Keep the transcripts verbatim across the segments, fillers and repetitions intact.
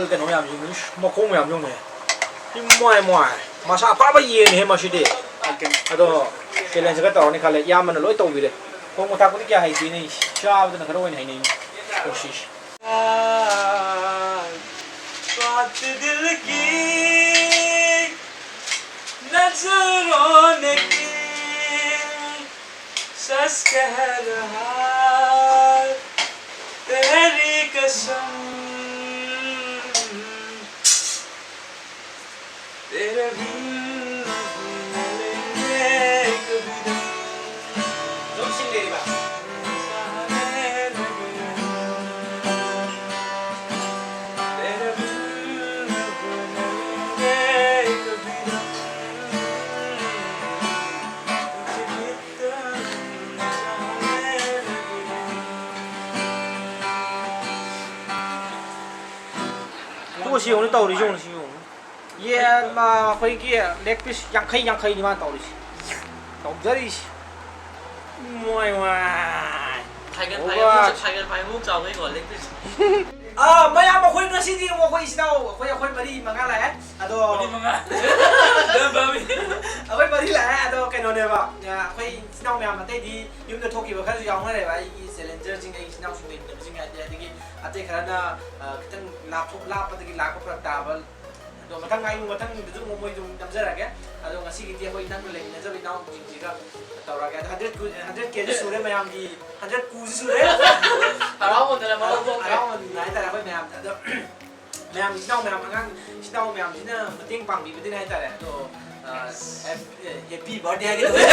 ꯀꯩꯅꯣ ꯃꯌꯥꯝꯁꯤ, ꯃꯈꯣꯡ ꯃꯌꯥꯝ ꯌꯦꯡꯉꯨꯅꯦ꯫ ꯏꯃꯥꯏ ꯃꯥꯏ꯫ ꯃꯁꯥ ꯐꯕ ꯌꯦꯟꯅꯤꯍꯦ ꯃꯁꯤꯗꯤ꯫ ꯑꯗꯣ challenge ꯈꯔ ꯇꯧꯔꯅꯤ ꯈꯜꯂꯦ꯫ ꯏꯌꯥꯝꯕꯅ ꯂꯣꯏ ꯇꯧꯕꯤꯔꯦ꯫ ꯊꯣꯡꯕ ꯊꯥꯛꯄꯗꯤ ꯀꯌꯥ ꯍꯩꯇꯦꯅꯦ꯫ ꯆꯥꯕꯗꯅ ꯈꯔ ꯑꯣꯏꯅ ꯍꯩꯅꯩꯅꯦ꯫ ꯀꯣꯁꯤꯁ꯫ बात दिल की नजरों ने की, सच कह रहा तेरी कसम, तेरे बिन नहीं मिलेंगे कभी दम। तुम सुन मेरी बात। तेरे बिन नहीं मिलेंगे कभी दम। ꯇꯨ ꯁꯤ ꯌꯦꯡꯉꯨꯅꯦ, ꯇꯧꯔꯤꯁꯤ ꯌꯦꯡꯉꯨꯅꯦ, ꯁꯤ ꯌꯦꯡꯉꯨꯅꯦ꯫ ꯌꯦꯟ ꯃꯥ ꯑꯩꯈꯣꯏꯒꯤ leg piece ꯌꯥꯡꯈꯩ, ꯌꯥꯡꯈꯩꯅꯤ ꯃꯥꯅ ꯇꯧꯔꯤꯁꯤ꯫ ꯇꯧꯖꯔꯤꯁꯤ꯫ ꯃꯣꯏ ꯃꯥꯏ꯫ ꯐꯥꯏꯒꯟ, ꯑꯣ, ꯐꯥꯏꯒꯟꯃꯨꯛ ꯕꯥ꯫ ꯆꯥꯎ-, ꯐꯥꯏꯒꯟ, ꯐꯥꯏꯒꯟꯃꯨꯛ ꯆꯥꯎꯕꯩꯀꯣ, leg piece꯫ ꯑꯥ, ꯃꯌꯥꯝ ꯑꯩꯈꯣꯏ ꯉꯁꯤꯗꯤ ꯑꯃꯨꯛ ꯑꯩꯈꯣꯏ ꯏꯆꯤꯟ ꯏꯅꯥꯎ ꯑꯩꯈꯣꯏ, ꯑꯩꯈꯣꯏ ꯃꯔꯤ ꯃꯉꯥ ꯂꯥꯛꯑꯦ꯫ ꯑꯗꯣ ꯃꯔꯤ ꯃꯉꯥ꯫ ꯌꯥꯝ ꯄꯥꯝꯃꯤ꯫ ꯑꯩꯈꯣꯏ ꯃꯔꯤ ꯂꯥꯛꯑꯦ꯫ ꯑꯗꯣ ꯀꯩꯅꯣꯅꯦꯕ, ꯑꯩꯈꯣꯏ ꯏꯆꯤꯟ ꯏꯅꯥꯎ ꯃꯌꯥꯝ ꯑꯇꯩꯗꯤ ꯌꯨꯝꯗ ꯊꯣꯛꯈꯤꯕ ꯈꯔꯁꯨ ꯌꯥꯎꯅꯔꯦꯕ꯫ ꯑꯩꯒꯤ challengerꯁꯤꯡ, ꯑꯩꯒꯤ ꯏꯆꯤꯟ ꯏꯅꯥꯎꯁꯤꯡ ꯂꯩꯃꯤꯟꯅꯕꯁꯤꯡ ꯍꯥꯏꯗꯤ, ꯑꯗꯒꯤ ꯑꯇꯩ ꯈꯔꯅ, ꯑ, ꯈꯤꯇꯪ ꯂꯥꯞꯊꯣꯛ-, ꯂꯥꯞꯄꯗꯒꯤ ꯂꯥꯛꯄ ꯐꯔꯛ ꯇꯥꯕ꯫ ꯑꯗꯣ ꯃꯊꯪ ꯑꯩ ꯃꯊꯪꯗꯁꯨ ꯑꯃꯨꯛ ꯃꯣꯏꯗꯨ ꯑꯃꯨꯛ ꯅꯝꯖꯔꯛꯑꯒꯦ꯫ ꯑꯗꯣ ꯉꯁꯤꯒꯤꯗꯤ ꯑꯩꯈꯣꯏ ꯅꯛꯅ ꯂꯩꯃꯤꯟꯅꯖꯕ ꯏꯅꯥꯎꯁꯤꯡꯁꯤꯒ ꯇꯧꯔꯒꯦ꯫ ꯑꯗꯣ hundred ꯀꯦ, hundred Kꯁꯨ ꯁꯨꯔꯦ ꯃꯌꯥꯝꯒꯤ꯫ Hundred Kꯁꯨ ꯁꯨꯔꯦ꯫ ꯍꯔꯥꯎꯃꯟꯗꯅ ꯃꯔꯣꯜ ꯊꯣꯛꯇ꯭ꯔꯦ꯫ ꯍꯔꯥꯎꯃꯟꯗꯅ ꯍꯥꯏꯇꯥꯔꯦ ꯑꯩꯈꯣꯏ ꯃꯌꯥꯝꯗ꯫ ꯑꯗꯣ ꯃꯌꯥꯝ, ꯏꯆꯤꯟ ꯏꯅꯥꯎ ꯃꯌꯥꯝ, ꯑꯉꯥꯡ ꯏꯆꯤꯟ ꯏꯅꯥꯎ ꯃꯌꯥꯝꯁꯤꯅ ꯃꯇꯦꯡ ꯄꯥꯡꯕꯤꯕꯗꯨꯅ ꯍꯥꯏꯇꯥꯔꯦ꯫ ꯑꯗꯣ, ꯑ, ꯍꯦꯞ-, ꯑꯦ, happy birthday ꯍꯥꯏꯒꯦ ꯇꯧꯋꯦ꯫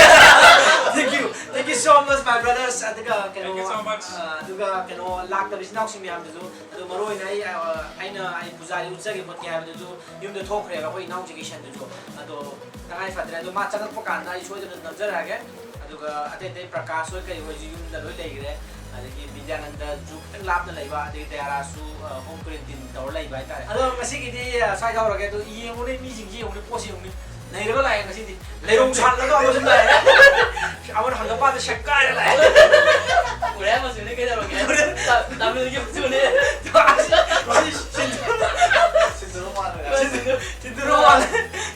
Thank you, thank you so much, my brothers꯫ ꯑꯗꯨꯒ ꯀꯩꯅꯣ, Thank you so much꯫ ꯑ, ꯑꯗꯨꯒ ꯀꯩꯅꯣ, ꯂꯥꯛꯇꯕ ꯏꯆꯤꯟ ꯏꯅꯥꯎꯁꯤꯡ ꯃꯌꯥꯝꯗꯁꯨ, ꯑꯗꯣ ꯃꯔꯨ ꯑꯣꯏꯅ ꯑꯩ, ꯑ, ꯑꯩꯅ ꯑꯩ ꯄꯨꯖꯥꯔꯤ ꯎꯠꯆꯒꯦ ꯈꯣꯠꯀꯦ ꯍꯥꯏꯕꯗꯨꯁꯨ ꯌꯨꯝꯗ ꯊꯣꯛꯈ꯭ꯔꯦꯕ ꯑꯩꯈꯣꯏ ꯏꯅꯥꯎꯁꯤꯒꯤ ꯏꯁꯟꯗꯨꯁꯨ꯫ ꯑꯗꯣ ꯇꯉꯥꯏ ꯐꯗ꯭ꯔꯦ꯫ ꯑꯗꯣ ꯃꯥ ꯆꯪꯉꯛꯄ ꯀꯥꯟꯗ ꯑꯩ ꯁꯣꯏꯗꯅ ꯅꯝꯖꯔꯛꯑꯒꯦ꯫ ꯑꯗꯨꯒ ꯑꯇꯩ ꯑꯇꯩ ꯄ꯭ꯔꯀꯥꯁ ꯍꯣꯏ ꯀꯩ ꯍꯣꯏꯁꯨ ꯌꯨꯝꯗ ꯂꯣꯏ ꯂꯩꯈ꯭ꯔꯦ꯫ ꯑꯗꯒꯤ ꯕꯤꯗ꯭ꯌꯥꯅꯟꯗꯁꯨ ꯈꯤꯇꯪ ꯂꯥꯞꯅ ꯂꯩꯕ, ꯑꯗꯒꯤ ꯗꯌꯥꯔꯥꯁꯨ, ꯑ, home quarantine ꯇꯧꯔ ꯂꯩꯕ ꯍꯥꯏꯇꯥꯔꯦ꯫ ꯑꯗꯣ ꯉꯁꯤꯒꯤꯗꯤ, ꯑ, ꯁ꯭ꯋꯥꯏꯗ ꯍꯧꯔꯒꯦ꯫ ꯑꯗꯣ ꯌꯦꯡꯉꯨꯅꯦ, ꯃꯤꯁꯤꯡꯁꯤ ꯌꯦꯡꯉꯨꯅꯦ, ꯄꯣꯠꯁꯤ ꯌꯦꯡꯉꯨꯅꯦ꯫ ꯅꯩꯔꯒ ꯂꯥꯛꯑꯦ ꯉꯁꯤꯗꯤ꯫ ꯂꯩꯔꯣꯡ ꯁꯥꯠꯂꯒ ꯑꯃꯁꯨ ꯂꯥꯛꯑꯦ꯫ ꯑꯃꯅ ꯍꯪꯒꯄꯥꯟꯗ ꯁꯦꯛꯀꯥꯏꯔ ꯂꯥꯛꯑꯦ꯫ ꯎꯔꯦ ꯃꯆꯨꯅꯤ ꯀꯩꯗꯧꯔꯒꯦ? ꯎꯔꯦ꯫ ꯇꯥ-, ꯇꯥꯃꯤꯜꯒꯤ ꯃꯆꯨꯅꯤ꯫ ꯁꯤ, ꯁꯤ, ꯁꯤ꯫ ꯁꯤꯗꯨꯔꯣ ꯃꯥꯜꯂꯦ꯫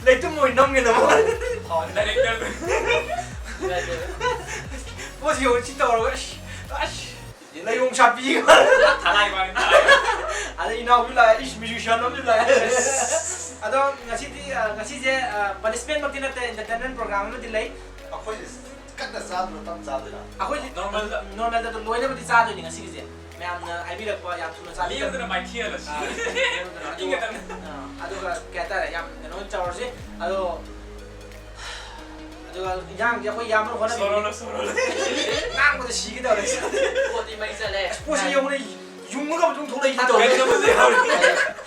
ꯂꯩꯇꯨꯝ ꯑꯣꯏ ꯅꯝꯒꯦ ꯅꯃꯣ꯫ ꯗꯥꯏꯔꯦꯛꯇꯔ ꯄꯣꯠꯁꯤ ꯌꯦꯡꯉꯨ ꯁꯤ ꯇꯧꯔꯒ ꯑꯁ ꯑꯁ ꯂꯩꯔꯣꯡ ꯁꯥꯄꯤ꯫ ꯊꯂꯥꯏ ꯃꯥꯅꯤ ꯊꯂꯥꯏ꯫ ꯑꯗ ꯏꯅꯥꯎꯁꯨ ꯂꯥꯛꯑꯦ ꯏꯁ ꯃ꯭ꯌꯨꯖꯤꯁꯤꯌꯥꯟ ꯑꯃꯁꯨ ꯂꯥꯛꯑꯦ꯫ ꯑꯗꯣ ꯉꯁꯤꯗꯤ ꯑ, ꯉꯁꯤꯁꯦ ꯄꯅꯤꯁꯃꯦꯟꯃꯛꯇꯤ ꯅꯠꯇꯦ, ꯑꯦꯟꯇꯔꯇꯦꯟꯃꯦꯟ ꯄ꯭ꯔꯣꯒ꯭ꯔꯥꯝ ꯑꯃꯗꯤ ꯂꯩ꯫ ꯑꯩꯈꯣꯏꯁꯦ ꯀꯟꯅ ꯆꯥꯗ꯭ꯔꯣ ꯇꯞ ꯆꯥꯗꯣꯏꯔꯥ? ꯑꯩꯈꯣꯏꯁꯦ ꯅꯣꯔꯃꯦꯜꯗ꯫ ꯅꯣꯔꯃꯦꯜꯗ ꯑꯗꯨꯝ ꯂꯣꯏꯅꯕꯨꯗꯤ ꯆꯥꯗꯣꯏꯅꯤ ꯉꯁꯤꯒꯤꯁꯦ꯫ ꯃꯌꯥꯝꯅ ꯍꯥꯏꯕꯤꯔꯛꯄ ꯌꯥꯝ ꯊꯨꯅ ꯆꯥꯕꯤꯔꯛꯄ꯫ ꯂꯦꯡꯗꯅ ꯃꯥꯏꯊꯤꯍꯜꯂꯁꯤ꯫ ꯑꯥ, ꯂꯦꯡꯗꯅ꯫ ꯏꯪꯒꯗꯕꯅꯤ꯫ ꯑꯥ, ꯑꯗꯨꯒ ꯀꯩ ꯍꯥꯏꯇꯥꯔꯦ ꯌꯥꯝ ꯀꯩꯅꯣ ꯑꯣꯏꯅ ꯇꯧꯔꯁꯤ꯫ ꯑꯗꯣ ꯑꯗꯨꯒ ꯏꯟꯖꯥꯡꯁꯦ ꯑꯩꯈꯣꯏ ꯌꯥꯝꯅ ꯍꯣꯠꯅꯕꯤꯕꯅꯤ꯫ ꯁꯣꯔꯣꯂꯣ ꯁꯣꯔꯣꯂꯣ꯫ ꯉꯥꯡꯕꯗ ꯁꯤꯒꯦ ꯇꯧꯔꯦ꯫ ꯄꯣꯠꯇꯤ ꯃꯩ ꯆꯠꯂꯦ꯫ ꯄꯣꯠꯁꯤ ꯌꯦꯡꯉꯨꯅꯦ ꯌꯨꯡꯉꯒ ꯑꯗꯨꯝ ꯊꯣꯛꯂꯛꯏꯁꯤ ꯇꯧꯔꯦ꯫ ꯀꯩꯅꯣ ꯇꯧꯕꯁꯦ ꯌꯥꯎꯔꯤ꯫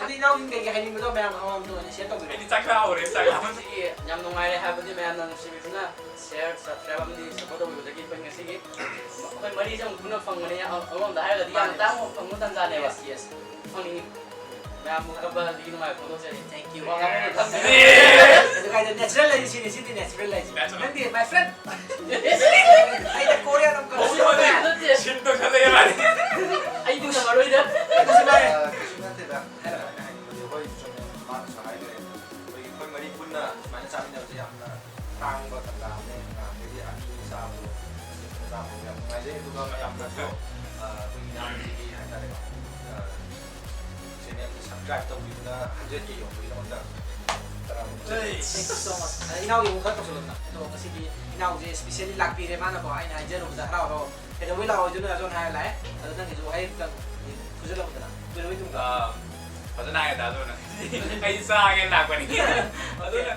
ꯑꯗꯨ ꯏꯅꯥꯎꯁꯤꯡ ꯀꯩꯀꯩ ꯍꯥꯏꯅꯤꯡꯕꯗꯣ ꯃꯌꯥꯝ ꯑꯃꯃꯝꯇ ꯑꯣꯏꯅ ꯁꯤꯌꯔ ꯇꯧꯕꯤꯔꯣ꯫ ꯑꯩꯗꯤ ꯆꯥꯛ ꯆꯥꯍꯧꯔꯦ ꯆꯥꯛ ꯆꯥꯍꯧꯔꯦ꯫ ꯃꯁꯤꯒꯤ ꯌꯥꯝ ꯅꯨꯡꯉꯥꯏꯔꯦ ꯍꯥꯏꯕꯗꯤ ꯃꯌꯥꯝꯅ ꯅꯨꯡꯁꯤꯕꯤꯗꯨꯅ ꯁꯤꯌꯔ ꯁꯕꯁꯀ꯭ꯔꯥꯏꯕ ꯑꯃꯗꯤ ꯁꯞꯄꯣꯔꯠ ꯇꯧꯕꯤꯕꯗꯒꯤ ꯑꯩꯈꯣꯏ ꯉꯁꯤꯒꯤ ꯑꯩꯈꯣꯏ ꯃꯔꯤꯁꯦ ꯑꯃꯨꯛ ꯄꯨꯟꯅ ꯐꯪꯕꯅꯦ꯫ ꯑꯃꯔꯣꯝꯗ ꯍꯥꯏꯔꯒꯗꯤ ꯌꯥꯝ ꯇꯥꯡꯕ ꯐꯪꯕ ꯇꯥꯟꯖꯥꯅꯦꯕ꯫ Yes, yes. ꯐꯪꯅꯤꯡꯉꯤ꯫ ꯃꯌꯥꯝꯕꯨ ꯀꯞꯄꯗꯤ ꯅꯨꯡꯉꯥꯏꯕ ꯐꯣꯡꯗꯣꯛꯆꯔꯤ꯫ Thank you. ꯋꯥ ꯉꯥꯡꯕ ꯃꯇꯝꯗ ꯑꯗꯨ ꯀꯥꯏꯗ natural ꯂꯩꯁꯤꯅꯦ ꯁꯤꯗꯤ natural ꯂꯩꯁꯤ꯫ Natural. ꯅꯪꯗꯤ my friend꯫ ꯑꯩꯅ Korean ꯑꯃ ꯀꯧꯁꯤ꯫ ꯅꯠꯇꯦ꯫ ꯁꯤꯟ ꯇꯧꯁꯜꯂꯛꯑꯦ ꯃꯥꯗꯤ꯫ ꯑꯩꯗꯤ ꯉꯝꯃꯔꯣꯏꯗ꯫ ꯀꯧꯁꯤ ꯃꯥꯅꯦ꯫ ꯀꯩꯁꯨ ꯅꯠꯇꯦꯗ꯫ ꯑꯩꯅ ꯍꯥꯏꯅꯤꯡꯕꯗꯤ ꯑꯩꯈꯣꯏ ꯁꯨꯝ ꯃꯥꯅꯁꯨ ꯍꯥꯏꯈ꯭ꯔꯦ꯫ ꯑꯩꯈꯣꯏꯒꯤ ꯑꯩꯈꯣꯏ ꯃꯔꯤ ꯄꯨꯟꯅ ꯁꯨꯃꯥꯏꯅ ꯆꯥꯃꯤꯟꯅꯕꯁꯦ ꯌꯥꯝꯅ ꯇꯥꯡꯕ ꯇꯥꯟꯖꯥ ꯑꯃꯅꯦ꯫ ꯉꯍꯥꯟꯗꯒꯤ ꯑꯅꯤ ꯆꯥꯕꯗꯣ ꯆꯥꯕꯗꯣ ꯌꯥꯝ ꯅꯨꯡꯉꯥꯏꯖꯩ꯫ ꯑꯗꯨꯒ ꯃꯌꯥꯝꯅꯁꯨ ꯑꯩꯈꯣꯏꯒꯤ ꯏꯌꯥꯝꯕꯁꯤꯒꯤ ꯍꯥꯏꯇꯥꯔꯦꯀꯣ꯫ ꯆꯦꯅꯦꯜꯁꯤ ꯁꯕꯁꯀ꯭ꯔꯥꯏꯕ ꯇꯧꯕꯤꯗꯨꯅ ꯍꯟꯗ꯭ꯔꯦꯠ ꯀꯦ ꯌꯧꯕꯒꯤꯗꯃꯛꯇ ꯇꯔꯥꯃꯨꯛ ꯆꯠꯂꯤ꯫ Thank you so much. ꯑꯗ ꯏꯅꯥꯎꯒꯤ ꯑꯃꯨꯛ ꯈꯔ ꯇꯧꯁꯜꯂꯣꯗꯅ꯫ ꯑꯗꯣ ꯉꯁꯤꯗꯤ ꯏꯅꯥꯎꯁꯦ specially ꯂꯥꯛꯄꯤꯔꯦ ꯃꯥꯅꯀꯣ꯫ ꯑꯩꯅ ꯍꯥꯏꯖꯔꯨꯕꯗ ꯍꯔꯥꯎ ꯍꯔꯥꯎ ꯀꯩꯗꯧꯕꯩ ꯂꯥꯛꯑꯣꯏꯗꯣꯏꯅꯣ ꯌꯥꯖꯣꯟ ꯍꯥꯏꯔ ꯂꯥꯛꯑꯦ꯫ ꯑꯗꯣ ꯅꯪꯒꯤꯁꯨ ꯋꯥꯍꯩ ꯑꯝꯇꯪ ꯐꯨꯖꯜꯂꯝꯃꯨꯗꯅ꯫ ꯀꯨꯏꯔꯕꯩ ꯇꯨꯡꯗ꯫ ꯑꯥ, ꯐꯖꯅ ꯍꯥꯏꯒꯗ꯭ꯔꯥ ꯑꯗꯨꯅ? ꯑꯩ ꯆꯥꯒꯦꯅ ꯂꯥꯛꯄꯅꯤ꯫ ꯑꯗꯨꯅ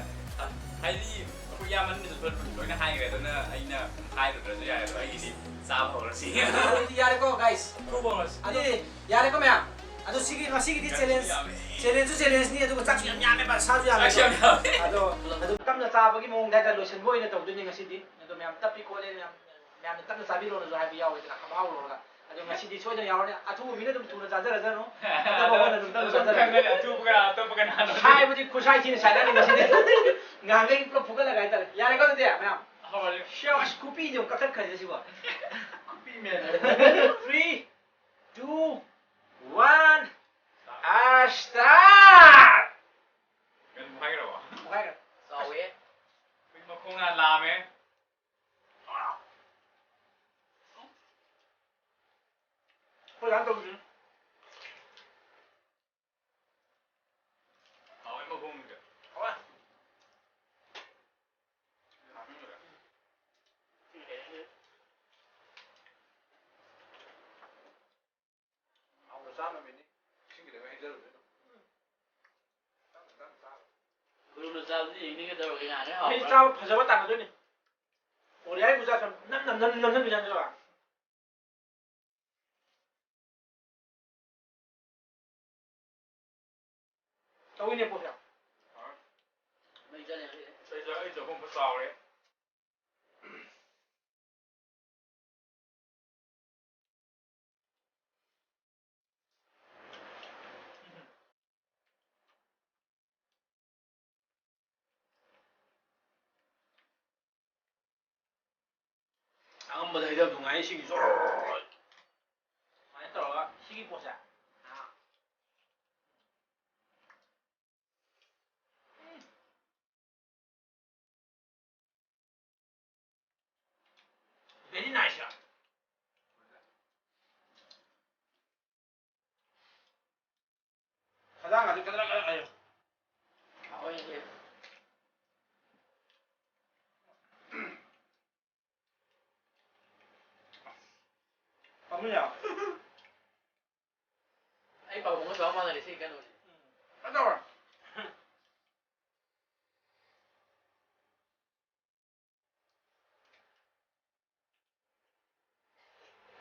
ꯍꯥꯏꯗꯤ ꯑꯩꯈꯣꯏ ꯏꯌꯥꯝꯕꯅꯁꯨ ꯂꯣꯏꯅ ꯍꯥꯏꯈ꯭ꯔꯦ꯫ ꯑꯗꯨꯅ ꯑꯩꯅ ꯍꯥꯏꯔꯨꯗ꯭ꯔꯁꯨ ꯌꯥꯔꯦ꯫ ꯑꯗꯣ ꯑꯩꯒꯤꯗꯤ ꯆꯥꯕ ꯍꯧꯔꯁꯤ꯫ ꯑꯗꯨꯗꯤ ꯌꯥꯔꯦꯀꯣ guys꯫ ꯐꯨꯕ ꯍꯧꯔꯁꯤ꯫ ꯑꯗꯨꯗꯤ ꯌꯥꯔꯦꯀꯣ ꯃꯌꯥꯝ꯫ ꯑꯗꯣ ꯁꯤꯒꯤ ꯉꯁꯤꯒꯤꯗꯤ challenge, challengeꯁꯨ challengeꯅꯤ ꯑꯗꯨꯒ ꯆꯥꯛꯁꯨ ꯌꯥꯝ ꯌꯥꯝꯃꯦꯕ ꯁꯥꯁꯨ ꯌꯥꯝꯃꯦ꯫ ꯆꯥꯛꯁꯨ ꯌꯥꯝ ꯌꯥꯝꯃꯦ꯫ ꯑꯗꯣ ꯑꯗꯨꯝ ꯇꯞꯅ ꯆꯥꯕꯒꯤ ꯃꯑꯣꯡꯗ ꯍꯥꯏꯇꯥꯔꯦ ꯂꯣꯏꯁꯤꯟꯕ ꯑꯣꯏꯅ ꯇꯧꯗꯣꯏꯅꯤ ꯉꯁꯤꯗꯤ꯫ ꯑꯗꯣ ꯃꯌꯥꯝ ꯇꯞꯄꯤ ꯈꯣꯠꯂꯦ ꯃꯌꯥꯝ ꯃꯌꯥꯝꯅ ꯇꯞꯅ ꯆꯥꯕꯤꯔꯣꯅꯁꯨ ꯍꯥꯏꯕ ꯌꯥꯎꯋꯦꯗꯅ ꯃꯍꯥꯎ ꯂꯧꯔꯒ꯫ ꯑꯗꯣ ꯉꯁꯤꯗꯤ ꯁꯣꯏꯗꯅ ꯌꯥꯎꯔꯅꯤ꯫ ꯑꯊꯨꯕ ꯃꯤꯅ ꯑꯗꯨꯝ ꯊꯨꯅ ꯆꯥꯖꯔꯖꯅꯨ꯫ ꯑꯗꯨꯒ ꯑꯩꯈꯣꯏꯅ ꯑꯗꯨꯝ ꯇꯞꯅ ꯆꯥꯖꯔꯒꯦ꯫ ꯑꯊꯨꯕꯒ ꯑꯇꯣꯞꯄꯒ ꯍꯥꯟꯅ ꯍꯥꯏꯕꯗꯤ ꯈꯨꯠꯁꯥꯏ ꯊꯤꯅ ꯁꯥꯏꯅꯅꯤ ꯉꯁꯤꯗꯤ꯫ ꯉꯍꯥꯟꯈꯩ ꯄꯨꯂꯞ ꯐꯨꯒꯠꯂꯒ ꯍꯥꯏꯇꯥꯔꯦ꯫ ꯌꯥꯔꯦꯀꯣ ꯑꯗꯨꯗꯤ ꯃꯌꯥꯝ꯫ ꯍꯧꯔꯦ꯫ ꯁ꯭ꯌꯥꯁ ꯈꯨꯄꯤꯁꯦ ꯑꯃꯨꯛ ꯀꯛꯊꯠꯈ꯭ꯔꯁꯦ ꯁꯤꯕꯣ꯫ ꯈꯨꯄꯤ ꯃꯦꯟ꯫ Three, two, one, start! ꯆꯥꯎꯋꯦ꯫ ꯍꯨꯏ ꯃꯈꯣꯡ ꯌꯥꯝ ꯂꯥꯝꯃꯦ꯫ ꯑꯩꯈꯣꯏ ꯗꯥꯅ ꯇꯧꯗꯣꯏꯅꯤ꯫ ꯍꯥꯎꯋꯦ ꯃꯈꯣꯡꯗꯤ꯫ ꯍꯥꯎꯋꯦ꯫ ꯍꯥꯎꯅ ꯆꯥꯅꯕꯅꯤ꯫ ꯏꯁꯤꯡ ꯈꯤꯇꯪ ꯍꯩꯖꯔꯨꯗꯣꯏꯅꯣ꯫ ꯇꯞꯅ ꯇꯞꯅ ꯆꯥꯔꯣ꯫ ꯒꯨꯔꯨꯅ ꯆꯥꯕꯗꯤ ꯌꯦꯡꯅꯤꯡꯒꯦ ꯇꯧꯔꯒ ꯌꯥꯔꯦ, ꯍꯥꯎꯕ꯭ꯔꯥ? ꯑꯩ ꯆꯥꯕ ꯐꯖꯕ ꯇꯥꯟꯅꯗꯣꯏꯅꯤ꯫ ꯑꯣꯔꯤꯌꯥꯒꯤ ꯄꯨꯖꯥ ꯁꯨꯝ ꯅꯝ ꯅꯝ ꯅꯝ ꯅꯝ ꯅꯝ ꯆꯥꯅꯤꯡꯗ꯭ꯔꯣ? ꯇꯧꯏꯅꯦ ꯄꯣꯠꯁꯦ꯫ ꯃꯩ ꯆꯠꯂꯦ ꯉꯁꯤꯗꯤ꯫ ꯑꯩꯁꯨ, ꯑꯩꯁꯨ ꯑꯍꯨꯝ ꯑꯃ ꯆꯥꯎꯔꯦ꯫ ꯑꯉꯝꯕꯗ ꯍꯩꯊꯕꯗꯨ ꯉꯥꯏ ꯁꯤꯒꯤ ꯖꯣꯔ꯫ ꯁꯨꯃꯥꯏꯅ ꯇꯧꯔꯒ ꯁꯤꯒꯤ ꯄꯣꯠꯁꯦ꯫ ꯑꯥ꯫ ꯎꯝ꯫ Very nice, ꯌꯥ꯫ ꯈꯗꯥꯡꯒꯁꯦ ꯀꯗ꯭ꯔꯛ ꯀꯗ꯭ꯔꯛ ꯍꯥꯏꯌꯣ꯫ ꯍꯣꯏꯅꯦ꯫ ꯄꯥꯝꯃꯨꯏ ꯌꯥ꯫ ꯑꯩ ꯄꯥꯕꯨꯡꯒ ꯆꯞ ꯃꯥꯟꯅꯔꯦ ꯁꯤ ꯀꯩꯅꯣꯁꯦ꯫ ꯎꯝ꯫ ꯐꯖꯅ ꯇꯧꯔꯦ꯫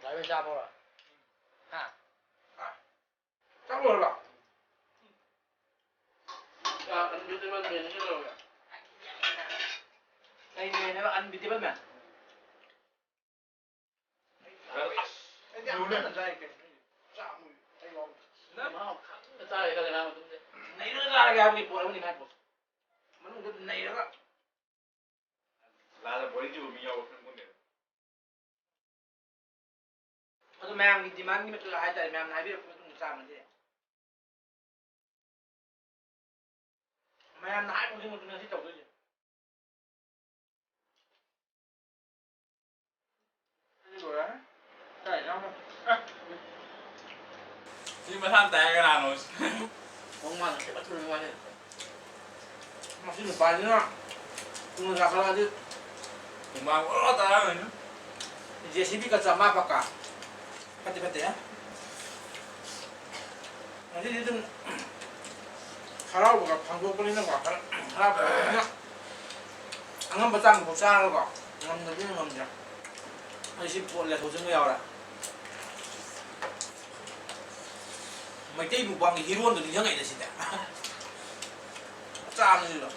ꯗꯥꯏꯕꯦ ꯆꯥꯕ꯭ꯔꯣ? ꯍꯥ? ꯆꯥꯕ ꯂꯣꯏꯔꯕ? ꯑ, unbeatable man ꯁꯤ ꯂꯧꯔꯒ꯫ ꯀꯩ man ꯍꯥꯏꯕ? Unbeatable man? ꯑꯩꯗꯤ ꯌꯥꯝ ꯀꯟꯅ ꯆꯥꯏ ꯀꯩꯅꯣ꯫ ꯆꯥꯕ ꯑꯩ ꯌꯥꯎꯗꯦ꯫ ꯃꯍꯥꯎ ꯈꯪꯅ ꯆꯥꯔꯦ ꯈꯜꯂꯦ ꯃꯥ ꯃꯇꯨꯡꯗ꯫ ꯅꯩꯔꯒ ꯆꯥꯔꯒꯦ ꯍꯥꯏꯕꯒꯤ ꯄꯣꯠ ꯑꯃꯅꯤ ꯃꯥꯏ ꯄꯣꯠꯁꯦ꯫ ꯃꯅꯨꯡꯗ ꯅꯩꯔꯒ꯫ ꯂꯥꯟꯅ boring ꯆꯨꯕ ꯃꯤ ꯌꯥꯎꯕ ꯈꯪꯄꯣꯟꯇꯦ꯫ ꯑꯗꯨ ꯃꯌꯥꯝꯒꯤ demandꯒꯤ ꯃꯇꯨꯡ ꯍꯥꯏꯇꯥꯔꯦ, ꯃꯌꯥꯝꯅ ꯍꯥꯏꯕꯤꯔꯛꯄꯒꯤ ꯃꯇꯨꯡ ꯏꯟꯅ ꯆꯥꯕꯅꯗꯤ꯫ ꯃꯌꯥꯝꯅ ꯍꯥꯏꯕ ꯈꯨꯗꯤꯡꯃꯛꯇꯨ ꯅꯪ ꯁꯤ ꯇꯧꯗꯣꯏꯁꯦ꯫ ꯁꯤ ꯃꯁꯥꯅ ꯇꯥꯏ ꯀꯅꯥꯅꯣ? ꯃꯑꯣꯡ ꯃꯥꯟꯗꯅ ꯈꯤꯇꯪ ꯊꯨꯔꯕ ꯋꯥꯅꯤ꯫ ꯃꯁꯤ ꯅꯨꯄꯥꯁꯤꯅ ꯊꯨꯅ ꯆꯥꯈꯠꯂꯛꯑꯗꯤ ꯍꯨꯃꯥꯡ ꯑꯣꯔꯣ ꯇꯥꯔꯝꯃꯅꯤ꯫ ꯖꯦ ꯁꯤ ꯕꯤ ꯀ ꯆꯃꯥꯄꯀꯥ꯫ ꯐꯠꯇꯦ, ꯐꯠꯇꯦ, ꯍꯦ꯫ ꯉꯁꯤꯗꯤ ꯑꯗꯨꯝ ꯍꯔꯥꯎꯕꯒ ꯐꯪꯗꯣꯛꯄꯅꯤꯅꯀꯣ, ꯍꯔꯥꯎꯕꯅꯤꯅ ꯑꯉꯝꯕ ꯆꯥꯡꯗꯐꯥꯎ ꯆꯥꯔꯒꯀꯣ, ꯉꯝꯗꯕꯗꯤ ꯉꯝꯗ꯭ꯔꯦ꯫ ꯑꯩ ꯁꯤ ꯄꯣꯠ ꯂꯦꯊꯣꯛꯆꯤꯟꯕ ꯌꯥꯎꯔꯦ꯫ ꯃꯩꯇꯩ ꯃꯨꯛꯕꯥꯡꯒꯤ ꯍꯤꯔꯣꯟꯗꯣ ꯅꯤꯡꯁꯤꯡꯉꯛꯏꯗ ꯁꯤꯗ꯫ ꯆꯥꯕꯅꯤꯗꯣ꯫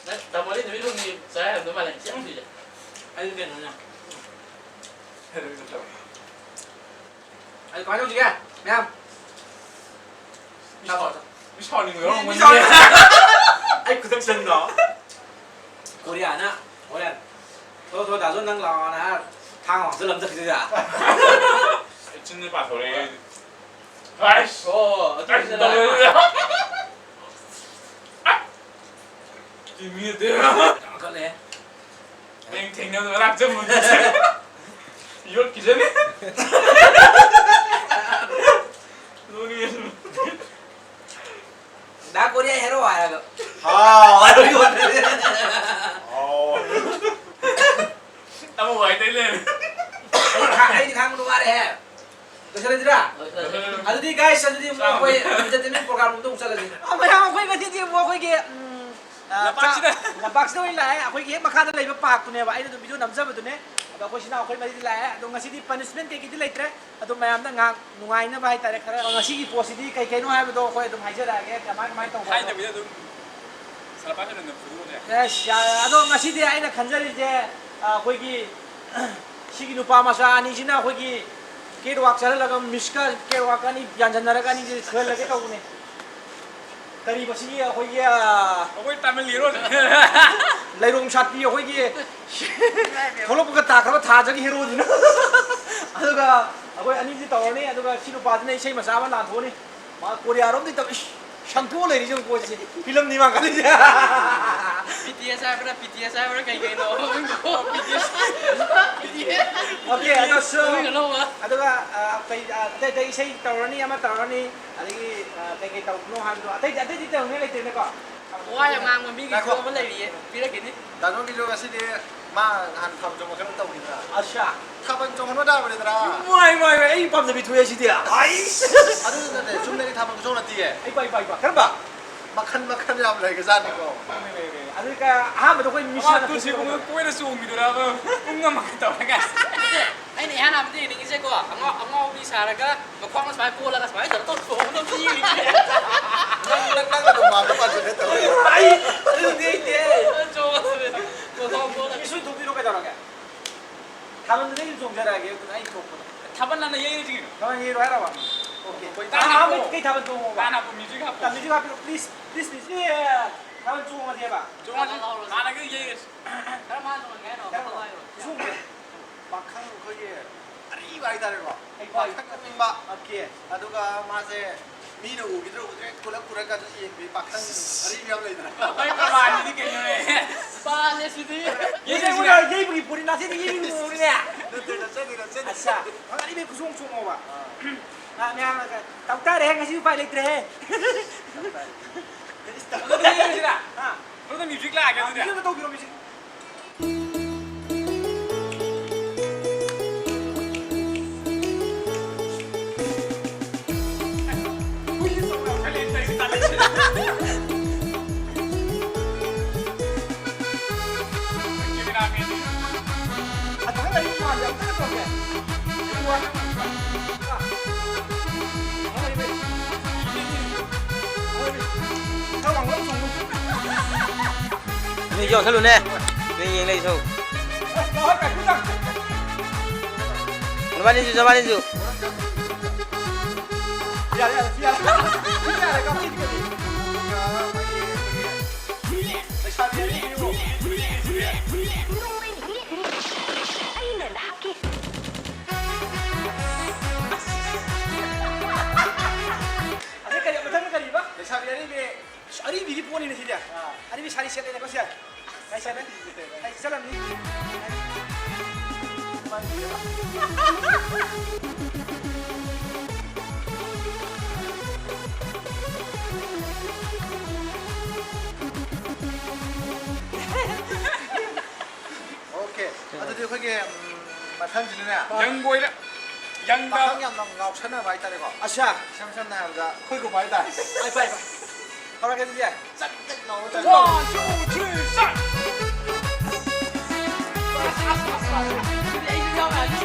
ꯅꯪ ꯇꯥꯃꯣꯗꯤ ꯅꯨꯃꯤꯠ ꯍꯨꯝꯅꯤ ꯆꯥ ꯌꯥꯔꯝꯗꯧ ꯃꯥꯜꯂꯦ, ꯌꯥꯝ ꯊꯤꯔꯦ꯫ ꯑꯩꯗꯤ ꯀꯩꯅꯣꯅꯦ꯫ ꯑꯩ ꯀꯃꯥꯏꯅ ꯇꯧꯁꯤꯒꯦ, ꯃꯌꯥꯝ? ꯃꯤ ꯁꯥꯎ-, ꯃꯤ ꯁꯥꯎꯅꯤꯡꯕ ꯃꯤ ꯌꯥꯎꯔꯝꯒꯅꯤ꯫ ꯁꯥꯎꯅꯤꯡ-, ꯑꯩ ꯈꯨꯗꯛ ꯆꯪꯗ꯭ꯔꯣ? ꯀꯣꯔꯤꯌꯥꯅ ꯍꯣꯔꯦꯟ, "ꯊꯣ, ꯊꯣ, ꯗꯥꯖꯣꯟ ꯅꯪ ꯂꯥꯛꯑꯣꯅ" ꯍꯥꯏꯔ ꯊꯥꯡ ꯑꯃ ꯍꯥꯞꯆꯤꯜꯂꯝ ꯆꯠꯈꯤꯗꯣꯏꯔꯥ? ꯆꯤꯟꯁꯦ ꯄꯥꯊꯣꯔꯛꯑꯦ ꯑꯩꯗꯤ꯫ ꯑꯩꯁ! ꯑꯣ, ꯑꯗꯨ ꯑꯩꯁ, ꯅꯪ ꯇꯧꯔꯦ꯫ ꯇꯤꯃꯤ ꯑꯗꯨ꯫ ꯀꯥꯈꯠꯂꯦ꯫ ꯍꯌꯦꯡ ꯊꯦꯡꯅꯕꯗ ꯉꯔꯥꯡ ꯆꯪꯉꯨ꯫ ꯌꯣꯠꯈꯤꯖꯅꯤ꯫ ꯅꯣꯛꯅꯤꯡꯉꯦ꯫ ꯗꯥ ꯀꯣꯔꯤꯌꯥ ꯍꯦꯔꯣ ꯍꯥꯏꯔꯒ꯫ ꯍꯥꯎ꯫ ꯍꯥꯎ꯫ ꯑꯃ ꯋꯥꯏꯗꯩ ꯂꯩꯔꯦ꯫ ꯑꯩ ꯈꯥ-, ꯑꯩꯗꯤ ꯈꯥꯡꯕꯗꯣ ꯋꯥꯔꯦꯍꯦ꯫ ꯂꯣꯏꯁꯤꯜꯂꯁꯤꯔꯥ? ꯂꯣꯏꯁꯤꯜꯂꯁꯤ꯫ ꯑꯗꯨꯗꯤ guys, ꯑꯗꯨꯗꯤ ꯑꯃꯨꯛ ꯑꯩꯈꯣꯏ entertainment program ꯔꯣꯝꯗ ꯑꯃꯨꯛ ꯆꯠꯂꯁꯤ꯫ ꯑ, ꯃꯌꯥꯝ, ꯑꯩꯈꯣꯏ ꯉꯁꯤꯗꯤ ꯑꯃꯨꯛ ꯑꯩꯈꯣꯏꯒꯤ, ꯎꯝ, ꯑ, ꯂꯝꯄꯥꯛꯁꯤꯗ꯫ ꯆꯥꯛ-, ꯂꯝꯄꯥꯛꯁꯤꯗ ꯑꯣꯏꯅ ꯂꯥꯛꯑꯦ꯫ ꯑꯩꯈꯣꯏꯒꯤ ꯍꯦꯛ ꯃꯈꯥꯗ ꯂꯩꯕ park ꯇꯨꯅꯦꯕ꯫ ꯑꯩꯅ ꯑꯗꯨꯝ video ꯅꯝꯖꯕꯗꯨꯅꯦ꯫ ꯑꯗꯣ ꯑꯩꯈꯣꯏ ꯁꯤꯅ ꯑꯩꯈꯣꯏ ꯃꯔꯤꯗꯤ ꯂꯥꯛꯑꯦ꯫ ꯑꯗꯣ ꯉꯁꯤꯗꯤ punishment ꯀꯩꯀꯩꯗꯤ ꯂꯩꯇ꯭ꯔꯦ꯫ ꯑꯗꯨꯝ ꯃꯌꯥꯝꯗ ꯉꯥꯏꯍꯥꯛ ꯅꯨꯡꯉꯥꯏꯅꯕ ꯍꯥꯏꯇꯥꯔꯦ, ꯈꯔ ꯉꯁꯤꯒꯤ ꯄꯣꯠꯁꯤꯗꯤ ꯀꯩ ꯀꯩꯅꯣ ꯍꯥꯏꯕꯗꯣ ꯑꯩꯈꯣꯏ ꯑꯗꯨꯝ ꯍꯥꯏꯖꯔꯛꯑꯒꯦ, ꯀꯃꯥꯏ, ꯀꯃꯥꯏ ꯇꯧꯕ ꯍꯥꯏꯗꯕꯤꯗ ꯑꯗꯨꯝ ꯁꯔꯄꯥꯏꯁ ꯑꯣꯏꯅ ꯑꯗꯨꯝ ꯐꯨꯗꯣꯛꯑꯁꯦ꯫ ꯑꯦꯁ, ꯌꯥꯔꯦ꯫ ꯑꯗꯣ ꯉꯁꯤꯗꯤ ꯑꯩꯅ ꯈꯟꯖꯔꯤꯁꯦ, ꯑ, ꯑꯩꯈꯣꯏꯒꯤ ꯁꯤꯒꯤ ꯅꯨꯄꯥ ꯃꯆꯥ ꯑꯅꯤꯁꯤꯅ ꯑꯩꯈꯣꯏꯒꯤ catwalk ꯆꯠꯍꯜꯂꯒ ꯃꯤꯁꯀ catwalk ꯑꯅꯤ ꯌꯥꯟꯁꯤꯟꯅꯔꯒ ꯑꯅꯤꯁꯦ ꯁꯨꯍꯜꯂꯒꯦ ꯇꯧꯕꯅꯦ꯫ ꯀꯔꯤꯕ ꯁꯤꯒꯤ ꯑꯩꯈꯣꯏꯒꯤ, ꯑ, ꯑꯩꯈꯣꯏ ꯇꯥꯃꯤꯜ ꯍꯤꯔꯣꯁꯦ꯫ ꯂꯩꯔꯣꯡ ꯁꯥꯠꯄꯤ ꯑꯩꯈꯣꯏꯒꯤ ꯊꯣꯛꯂꯛꯄꯒ ꯇꯥꯈ꯭ꯔꯕ ꯊꯥꯖꯒꯤ ꯍꯦꯔꯣꯁꯤꯅ꯫ ꯑꯗꯨꯒ ꯑꯩꯈꯣꯏ ꯑꯅꯤꯁꯤ ꯇꯧꯔꯅꯤ, ꯑꯗꯨꯒ ꯁꯤ ꯅꯨꯄꯥꯁꯤꯅ ꯏꯁꯩ ꯃꯆꯥ ꯑꯃ ꯂꯥꯟꯊꯣꯛꯑꯅꯤ꯫ ꯃꯥ ꯀꯣꯔꯤꯌꯥꯔꯣꯝꯗꯤ ꯇꯧ-, ꯏꯁ, ꯁꯪꯇꯣꯛꯑ ꯂꯩꯔꯤꯁꯦ ꯌꯦꯡꯉꯨꯀꯣ, ꯁꯤꯁꯦ ꯐꯤꯂꯝꯅꯤ ꯃꯥ ꯈꯜꯂꯤꯁꯦ꯫ ꯕꯤ ꯇꯤ ꯑꯦꯁ ꯍꯥꯏꯕ꯭ꯔꯥ, ꯕꯤ ꯇꯤ ꯑꯦꯁ ꯍꯥꯏꯕ꯭ꯔꯥ, ꯀꯩ ꯀꯩꯅꯣ ꯃꯃꯤꯡꯗꯣ? ꯕꯤ ꯇꯤ ꯑꯦꯁ꯫ ꯕꯤ ꯇꯤ ꯑꯦꯁ꯫ ꯑꯣꯀꯦ, ꯑꯗꯣ ꯁꯣ꯫ ꯃꯃꯤꯡ ꯑꯅꯧꯕ꯫ ꯑꯗꯨꯒ, ꯑ, ꯀꯩ, ꯑ, ꯑꯇꯩ ꯑꯇꯩ ꯏꯁꯩ ꯇꯧꯔꯅꯤ, ꯑꯃ ꯇꯧꯔꯅꯤ, ꯑꯗꯒꯤ, ꯑ, ꯀꯩ ꯀꯩ ꯇꯧꯕꯅꯣ ꯍꯥꯏꯕꯗꯣ, ꯑꯇꯩ, ꯑꯇꯩꯗꯤ ꯇꯧꯅꯤꯡꯉꯥꯏ ꯂꯩꯇ꯭ꯔꯦꯅꯦꯀꯣ? ꯋꯥ ꯌꯥꯝ ꯉꯥꯡꯕ ꯃꯤꯒꯤꯁꯨ ꯉꯥꯏꯈꯣ꯫ ꯑꯃ ꯂꯩꯔꯤꯌꯦ, ꯄꯤꯔꯛꯈꯤꯅꯤ꯫ ꯗꯥ ꯖꯣꯟꯒꯤꯁꯨ ꯉꯁꯤꯗꯤ ꯃꯥ ꯅꯍꯥꯟ ꯊꯥꯕꯜ ꯆꯣꯡꯕ ꯀꯩꯅꯣ ꯇꯧꯈꯤꯗ꯭ꯔꯥ? ꯑꯁꯥ꯫ ꯊꯥꯕꯜ ꯆꯣꯡꯍꯟꯕ ꯇꯥꯕꯅꯤꯗꯅ꯫ ꯃꯥꯏ, ꯃꯥꯏ, ꯃꯥꯏ, ꯑꯩ ꯄꯥꯝꯖꯕꯤ ꯊꯣꯛꯑꯦ ꯁꯤꯗꯤ꯫ ꯑꯩꯁ! ꯑꯗꯨ ꯅꯠꯇꯦ, ꯆꯨꯝꯅꯒꯤ ꯊꯥꯕꯜ ꯈꯨꯆꯣꯡ ꯅꯠꯇꯤꯌꯦ꯫ ꯑꯩ ꯄꯥꯏ, ꯄꯥꯏ, ꯄꯥꯏ꯫ ꯀꯔꯝꯕ? ꯃꯈꯟ ꯃꯈꯟ ꯌꯥꯝ ꯂꯩꯒꯖꯥꯠꯅꯤꯀꯣ꯫ ꯂꯩ, ꯂꯩ, ꯂꯩ꯫ ꯑꯗꯨꯒ ꯑꯍꯥꯟꯕꯗ ꯑꯩꯈꯣꯏ ꯃꯤꯁ ꯑꯃ ꯍꯥꯟꯅ ꯇꯨ ꯁꯤꯕꯨ ꯄꯨꯊꯣꯛꯄꯗ ꯀꯣꯏꯅ ꯆꯣꯡꯈꯤꯗꯣꯏꯔꯕ? ꯄꯨꯡ ꯑꯃꯒ ꯇꯧꯔꯒ꯫ ꯑꯩꯅ ꯏꯍꯥꯟ ꯍꯥꯟꯕꯗ ꯌꯦꯡꯅꯤꯡꯉꯤꯁꯦꯀꯣ, ꯑꯉꯥꯎ-, ꯑꯉꯥꯎꯕꯤ ꯁꯥꯔꯒ ꯃꯈꯣꯡꯅ ꯁꯨꯃꯥꯏꯅ ꯀꯣꯜꯂꯒ ꯁꯨꯃꯥꯏꯅ ꯇꯧꯔ ꯇꯧꯊꯣꯛꯑꯒ ꯑꯗꯨꯝ ꯌꯦꯡꯉꯤꯅꯦ꯫ ꯅꯪ, ꯅꯪ, ꯅꯪ ꯑꯗꯨꯝ ꯃꯥꯟꯕ ꯃꯥꯟꯁꯤꯜꯂꯦ ꯇꯧꯔꯤꯁꯦ꯫ ꯑꯩ ꯑꯗꯨꯗꯤ ꯍꯩꯇꯦ꯫ ꯆꯣꯡꯉꯒ ꯃꯈꯣꯡ ꯀꯣꯜꯂꯒ꯫ ꯏꯁꯨ ꯊꯣꯛꯄꯤꯔꯣ ꯀꯩꯗꯧꯔꯒꯦ? ꯊꯥꯕꯜꯗꯨꯗ ꯑꯩꯅ ꯆꯣꯡꯖꯔꯛꯑꯒꯦ, ꯑꯗꯨꯅ ꯑꯩ ꯊꯣꯛꯄꯗꯣ꯫ ꯊꯥꯕꯜ ꯅꯪꯅ ꯌꯩꯔꯁꯤ ꯀꯩꯅꯣ꯫ ꯊꯥꯕꯜ ꯌꯩꯔꯣ ꯍꯥꯏꯔꯕ? ꯑꯣꯀꯦ꯫ ꯑꯩꯈꯣꯏ ꯑꯥ, ꯇꯥꯟꯅ ꯑꯍꯥꯟꯕ ꯀꯣ-, ꯀꯩ ꯊꯥꯕꯜ ꯆꯣꯡꯉꯣꯕ? ꯇꯥꯟꯅ ꯀꯣ, ꯃ꯭ꯌꯨꯖꯤꯛ ꯍꯥꯞꯄꯣ꯫ ꯇꯥ, ꯃ꯭ꯌꯨꯖꯤꯛ ꯍꯥꯞꯄꯤꯔꯣ, ꯄ꯭ꯂꯤꯖ, ꯄ꯭ꯂꯤꯖ, ꯃ꯭ꯌꯨꯖꯤꯛ꯫ ꯊꯥꯕꯜ ꯆꯣꯡꯉꯁꯦꯕ꯫ ꯆꯣꯡꯉꯁꯤ꯫ ꯍꯥꯟꯅꯒ ꯌꯩꯔꯁꯤ꯫ ꯀꯔꯝ ꯍꯥꯏꯅ ꯆꯣꯡꯍꯟꯒꯦ ꯍꯥꯏꯅꯣ? ꯀꯔꯝꯕ? ꯍꯥꯏꯔꯣ꯫ ꯆꯣꯡꯁꯦ꯫ ꯄꯥꯈꯪ ꯑꯩꯈꯣꯏꯒꯤ ꯑꯔꯤꯕ ꯍꯥꯏꯇꯥꯔꯦꯀꯣ꯫ ꯑꯩ ꯄꯥꯈꯪ꯫ ꯄꯥꯈꯪ ꯑꯣꯏꯅꯤꯡꯕ꯫ ꯑꯣꯀꯦ꯫ ꯑꯗꯨꯒ ꯃꯥꯁꯦ ꯃꯤꯅ ꯎꯈꯤꯗ꯭ꯔꯥ ꯎꯗ꯭ꯔꯦ ꯀꯨꯂꯛ ꯀꯨꯔꯛꯀꯥꯟꯗ ꯌꯦꯡꯕꯤ ꯄꯥꯈꯪ ꯑꯔꯤꯕ ꯌꯥꯝ ꯂꯩꯗꯅ꯫ ꯑꯩꯈꯣꯏ ꯄ꯭ꯔꯃꯥꯟꯁꯤꯗꯤ ꯀꯩꯅꯣꯅꯦ? ꯄꯥꯜꯂꯦ ꯁꯤꯗꯤ꯫ ꯌꯦꯡꯉꯨꯅꯦ, ꯌꯦꯡꯉꯨꯅꯦ, ꯌꯩꯕꯒꯤ ꯄꯣꯠꯅꯤ, ꯅꯥꯆꯦꯗꯤ ꯌꯩꯕꯒꯤ ꯃꯑꯣꯡꯅꯤꯅꯦ꯫ ꯅꯠꯇꯦ, ꯅꯠꯆꯗꯦ, ꯅꯠꯆꯗꯦ꯫ ꯑꯁꯥ, ꯅꯪ ꯑꯔꯤꯕꯩ ꯈꯨꯆꯣꯡ ꯆꯣꯡꯉꯣꯕ꯫ ꯑꯥ꯫ ꯑꯥ, ꯃꯌꯥꯝꯅ ꯀ-, "ꯇꯧ ꯇꯥꯔꯦ, ꯉꯁꯤ ꯎꯄꯥꯏ ꯂꯩꯇ꯭ꯔꯦꯍꯦ"꯫ ꯇꯧ ꯇꯥꯔꯦ꯫ ꯑꯗꯨꯗꯤ ꯌꯩꯔꯁꯤꯔꯥ? ꯍꯥ? ꯑꯗꯨꯗꯤ ꯃ꯭ꯌꯨꯖꯤꯛ ꯂꯥꯛꯑꯒꯦ ꯑꯗꯨꯗꯤ꯫ ꯃ꯭ꯌꯨꯖꯤꯛ ꯑꯃ ꯇꯧꯕꯤꯔꯣ, ꯃ꯭ꯌꯨꯖꯤꯛ꯫ ꯅꯣꯏ ꯌꯧꯁꯜꯂꯨꯅꯦ꯫ ꯅꯣꯏ ꯌꯦꯡ ꯂꯩꯁꯨ꯫ ꯅꯕꯥꯅꯤꯁꯨ, ꯅꯕꯥꯅꯤꯁꯨ꯫ ꯌꯥꯔꯦ, ꯌꯥꯔꯦ, ꯁꯤ ꯌꯥꯔꯦ꯫ ꯁꯤ ꯌꯥꯔꯦ, ꯀꯥꯞꯄꯤꯒꯦ꯫ ꯂꯩꯁꯥꯕꯤ ꯑꯅꯤ ꯄꯤꯌꯨ꯫ ꯑꯩꯅ ꯅꯍꯥꯛꯀꯤ ꯑꯁꯤ ꯀꯔꯤ, ꯃꯊꯪꯗ ꯀꯔꯤꯕ? ꯂꯩꯁꯥꯕꯤ ꯑꯔꯤꯕꯤꯒꯤ ꯄꯣꯠꯅꯤꯅꯦ ꯁꯤꯗꯤ꯫ ꯑꯥ꯫ ꯑꯔꯤꯕꯤ ꯁꯥꯔꯤ ꯁꯦꯠꯂꯦꯅꯦꯀꯣ ꯁꯦ꯫ ꯂꯩ ꯁꯦꯠꯂꯦ꯫ ꯂꯩ ꯆꯠꯂꯝꯅꯤ꯫ OK꯫ ꯑꯗꯨꯗꯤ ꯑꯩꯈꯣꯏꯒꯤ, ꯎꯝ, ꯃꯊꯪꯁꯤꯅꯅꯦ, ꯌꯪ ꯕꯣꯏꯗ, ꯌꯪꯗ ꯄꯥꯈꯪ ꯌꯥꯝꯅ ꯉꯥꯎꯁꯟꯅꯕ ꯍꯥꯏꯇꯥꯔꯦꯀꯣ꯫ ꯑꯁꯥ꯫ ꯏꯁꯝ ꯁꯝꯅ ꯍꯥꯏꯔꯕꯗ ꯑꯩꯈꯣꯏꯒꯨꯝꯕ ꯍꯥꯏꯇꯥꯔꯦ꯫ ꯄꯥꯏ, ꯄꯥꯏ, ꯄꯥꯏ꯫ ꯍꯧꯔꯛꯑꯒꯦ ꯑꯗꯨꯗꯤ꯫ ꯆꯠ ꯆꯠ ꯂꯥꯎꯕ ꯇꯥꯔꯦ꯫ One, two, three, start! ꯑꯁ, ꯑꯁ, ꯑꯁ, ꯑꯁ꯫ ꯑꯗꯨꯗꯤ ꯑꯩꯁꯨ ꯌꯥꯎꯔꯛꯑꯒꯦ꯫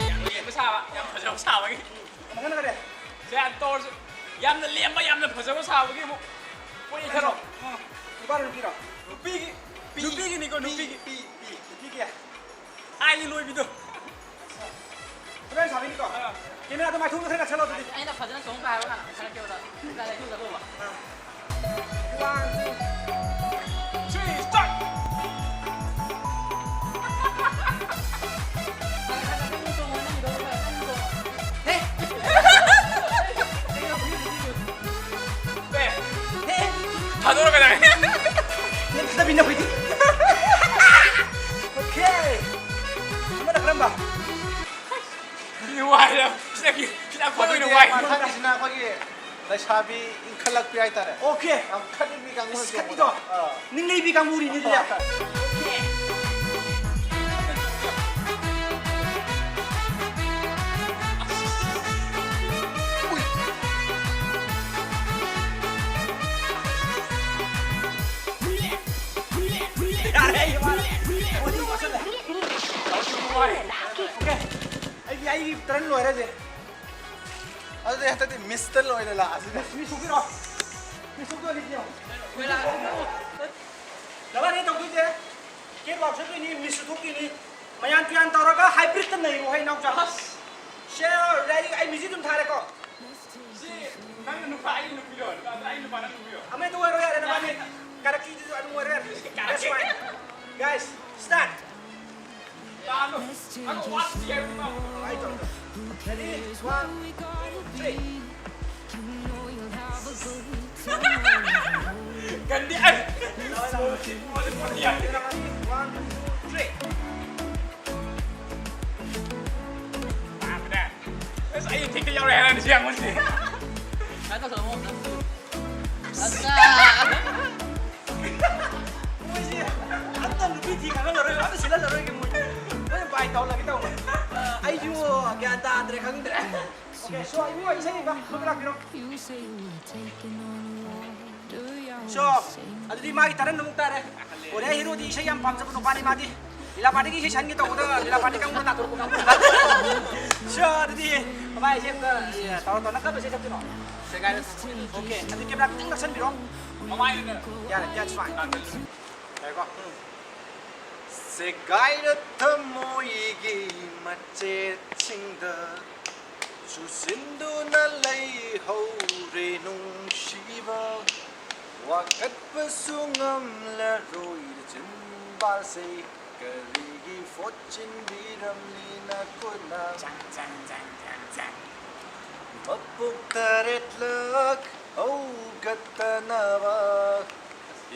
ꯌꯥꯝ ꯂꯦꯝꯕ ꯁꯥꯕ, ꯌꯥꯝ ꯐꯖꯕ ꯁꯥꯕꯒꯤ꯫ ꯃꯈꯜ ꯀꯔꯤ? ꯁꯦ, ꯌꯥꯝ ꯇꯧꯔꯁꯤ꯫ ꯌꯥꯝꯅ ꯂꯦꯝꯕ, ꯌꯥꯝꯅ ꯐꯖꯕ ꯁꯥꯕꯒꯤ ꯑꯃꯨꯛ ꯄꯣꯠ ꯌꯩꯊꯔꯣ꯫ ꯅꯨꯄꯥꯔꯣ ꯅꯨꯄꯤꯔꯣ? ꯅꯨꯄꯤꯒꯤ, ꯄꯤ, ꯅꯨꯄꯤꯒꯤꯅꯤꯀꯣ, ꯄꯤ, ꯅꯨꯄꯤꯒꯤ꯫ ꯄꯤ, ꯄꯤ꯫ ꯅꯨꯄꯤꯒꯤ? ꯍꯥꯏꯗꯤ ꯂꯣꯏꯕꯤꯗꯣ꯫ ꯐꯖꯅ ꯁꯥꯕꯤꯅꯤꯀꯣ? ꯑꯥ꯫ ꯀꯦꯃꯦꯔꯥꯗꯣ ꯃꯥꯏꯊꯣꯡꯗ ꯈꯔ ꯅꯛꯁꯜꯂꯣ ꯑꯗꯨꯗꯤ꯫ ꯑꯩꯅ ꯐꯖꯅ ꯆꯣꯡ ꯄꯥꯏ ꯍꯥꯏꯕ ꯀꯥꯟꯗ ꯊꯥꯒꯠꯀꯦꯕ ꯑꯗꯣ꯫ ꯑꯥ꯫ One, two, three, start! ꯍꯦ! ꯊꯥꯗꯣꯔꯛꯀꯗꯧꯔꯦ꯫ ꯅꯦꯝꯊꯗꯕꯤꯅ ꯍꯨꯏꯗꯤ꯫ OK꯫ ꯑꯃꯅ ꯀꯔꯝꯕ? ꯁꯤꯗꯤ ꯋꯥꯏꯗ꯫ ꯁꯤꯗꯒꯤ ꯈꯤꯇꯪ ꯐꯣꯇꯣ ꯑꯣꯏꯅ ꯑꯗꯨꯗꯤ ꯋꯥꯏ꯫ ꯃꯊꯪꯒꯤꯁꯤꯅ ꯑꯩꯈꯣꯏꯒꯤ ꯂꯩꯁꯥꯕꯤ ꯏꯟꯈꯠꯂꯛꯄꯤ ꯍꯥꯏꯇꯥꯔꯦ꯫ OK꯫ ꯌꯥꯝ ꯈꯠꯅꯤꯡꯕꯤ ꯀꯥꯡꯕꯨꯅ ꯏꯁ, ꯈꯠꯄꯤꯗꯣ꯫ ꯆꯣꯡꯕꯗꯣ꯫ ꯑꯥ꯫ ꯅꯤꯡꯅꯩꯕꯤ ꯀꯥꯡꯕꯨꯔꯤꯅꯦ ꯑꯗꯨꯗꯤ꯫ ꯍꯣꯏ꯫ ꯌꯥꯔꯦ, ꯑꯩ ꯋꯥꯔꯦ꯫ ꯕꯣꯗꯤ ꯋꯥꯁꯜꯂꯦ꯫ OK꯫ ꯑꯩꯒꯤ, ꯑꯩꯒꯤ turn ꯂꯣꯏꯔꯦ ꯍꯧꯖꯤꯛ꯫ ꯑꯗꯨꯗꯤ ꯍꯟꯗꯛꯇꯤ ꯃꯤꯁꯇ ꯂꯣꯏꯅ ꯂꯥꯛꯑꯁꯤꯅꯦ꯫ ꯃꯤꯁ, ꯃꯤꯁ ꯊꯣꯛꯄꯤꯔꯣ꯫ ꯃꯤꯁ ꯊꯣꯛꯇꯣꯏꯅꯤ ꯁꯤꯗꯤ ꯌꯦꯡꯉꯣ꯫ ꯅꯕꯥꯅꯤ ꯇꯧꯗꯣꯏꯁꯦ, ꯀꯦꯠ ꯋꯥꯛ ꯆꯠꯇꯣꯏꯅꯤ, ꯃꯤꯁꯁꯨ ꯊꯣꯛꯇꯣꯏꯅꯤ꯫ ꯃꯌꯥꯟ ꯇꯨꯌꯥꯟ ꯇꯧꯔꯒ ꯍꯥꯏꯕ꯭ꯔꯤꯠꯇ ꯅꯩꯔꯨ ꯍꯦ ꯏꯅꯥꯎꯆꯥ꯫ ꯑꯁ꯫ ꯁꯦ, ꯔꯦꯗꯤ, ꯑꯩ ꯃ꯭ꯌꯨꯖꯤꯛ ꯑꯗꯨꯝ ꯊꯥꯔꯦꯀꯣ꯫ ꯁꯤ ꯅꯨꯄꯥ ꯑꯩ ꯅꯨꯄꯤꯔꯣ? ꯅꯨꯄꯥ ꯑꯩ ꯅꯨꯄꯥ ꯅꯪ ꯅꯨꯄꯤꯔꯣ? ꯑꯃ ꯑꯗꯨꯝ ꯑꯣꯏꯔꯣ ꯌꯥꯔꯦ, ꯅꯕꯥꯅꯤ ꯀꯥꯔꯛꯀꯤꯗꯨꯁꯨ ꯑꯗꯨꯝ ꯑꯣꯏꯔꯣ ꯌꯥꯔꯦ꯫ That's fine. Guys, start. ꯇꯥꯅꯣ꯫ ꯑꯗꯣ ꯋꯥꯠꯁꯤ ꯍꯥꯏꯕ ꯃꯥ꯫ Ready? One, two, three. ꯒꯟꯗꯤ ꯑꯩ꯫ One, two, three. ꯑꯁ, ꯑꯩ ꯏꯊꯤꯛꯇ ꯌꯥꯎꯔꯦ ꯍꯥꯏꯔꯅꯤ ꯁꯤ ꯑꯉꯥꯡꯁꯦ꯫ ꯁꯨꯃꯥꯏꯅ ꯇꯧꯁꯜꯂꯣ, ꯑꯃꯨꯛ ꯅꯪꯁꯨ꯫ ꯑꯠꯆꯥ! ꯃꯣꯏꯁꯦ ꯑꯝꯇ ꯅꯨꯄꯤ ꯊꯤ ꯈꯪꯍꯜꯂꯔꯣꯏ, ꯑꯝꯇ ꯁꯤꯜꯍꯜꯂꯔꯣꯏꯒꯦ ꯃꯣꯏ꯫ ꯃꯣꯏ ꯕꯥꯏ ꯇꯧꯍꯜꯂꯒꯦ ꯇꯧꯕ꯫ ꯑꯩꯁꯨ ꯒ꯭ꯌꯥꯟ ꯇꯥꯗ꯭ꯔꯦ, ꯈꯪꯗ꯭ꯔꯦ꯫ Okay, so, ꯏꯕꯨꯡꯉꯣ, ꯏꯁꯩ ꯏꯕ, ꯃꯈꯥ ꯂꯥꯛꯄꯤꯔꯣ꯫ So, ꯑꯗꯨꯗꯤ ꯃꯥꯒꯤ ꯇꯔꯟ ꯑꯃꯨꯛ ꯇꯥꯔꯦ꯫ ꯀꯣꯔꯤꯌꯥ ꯍꯤꯔꯣꯗꯤ ꯏꯁꯩ ꯌꯥꯝ ꯄꯥꯝꯖꯕ ꯅꯨꯄꯥꯅꯤ ꯃꯥꯗꯤ꯫ ꯂꯤꯂꯥ ꯄꯥꯔꯇꯤꯒꯤ ꯏꯁꯩ ꯁꯟꯒꯦ ꯇꯧꯕꯗ ꯂꯤꯂꯥ ꯄꯥꯔꯇꯤ ꯀꯥꯡꯕꯨꯅ ꯇꯥꯟꯊꯣꯔꯛꯄ ꯀꯥꯡꯕꯨ꯫ So, ꯑꯗꯨꯗꯤ ꯃꯃꯥꯏ ꯏꯁꯩ ꯑꯝꯇ, ꯑꯦ, ꯇꯧꯔꯣ, ꯇꯧꯔꯣ꯫ ꯅꯪ ꯀꯔꯝꯕ ꯏꯁꯩ ꯁꯛꯇꯣꯏꯅꯣ? ꯁꯦꯒꯥꯏꯔ ꯊꯝꯃꯣꯏ꯫ Okay, ꯑꯗꯨ ꯀꯦꯃꯦꯔꯥ ꯈꯤꯇꯪ ꯅꯛꯁꯟꯕꯤꯔꯣ꯫ ꯃꯃꯥꯏꯗꯨꯅ ꯌꯥꯔꯦ, that's fine. ꯌꯥꯔꯦꯀꯣ? ꯎꯝ꯫ ꯁꯦꯒꯥꯏꯔ ꯊꯝꯃꯣꯏꯒꯤ ꯃꯆꯦꯠꯁꯤꯡꯗ ꯆꯨꯁꯤꯟꯗꯨꯅ ꯂꯩꯍꯧꯔꯦ ꯅꯨꯡꯁꯤꯕ꯫ ꯋꯥꯀꯠꯄꯁꯨ ꯉꯝꯂꯔꯣꯏ ꯆꯤꯟꯕꯥꯜꯁꯦ ꯀꯔꯤꯒꯤ ꯐꯣꯠꯆꯤꯟꯕꯤꯔꯝꯂꯤ ꯅꯈꯨꯠꯅ? ꯃꯄꯣꯛ ꯇꯔꯦꯠꯂꯛ ꯍꯧꯒꯠꯇꯅꯕ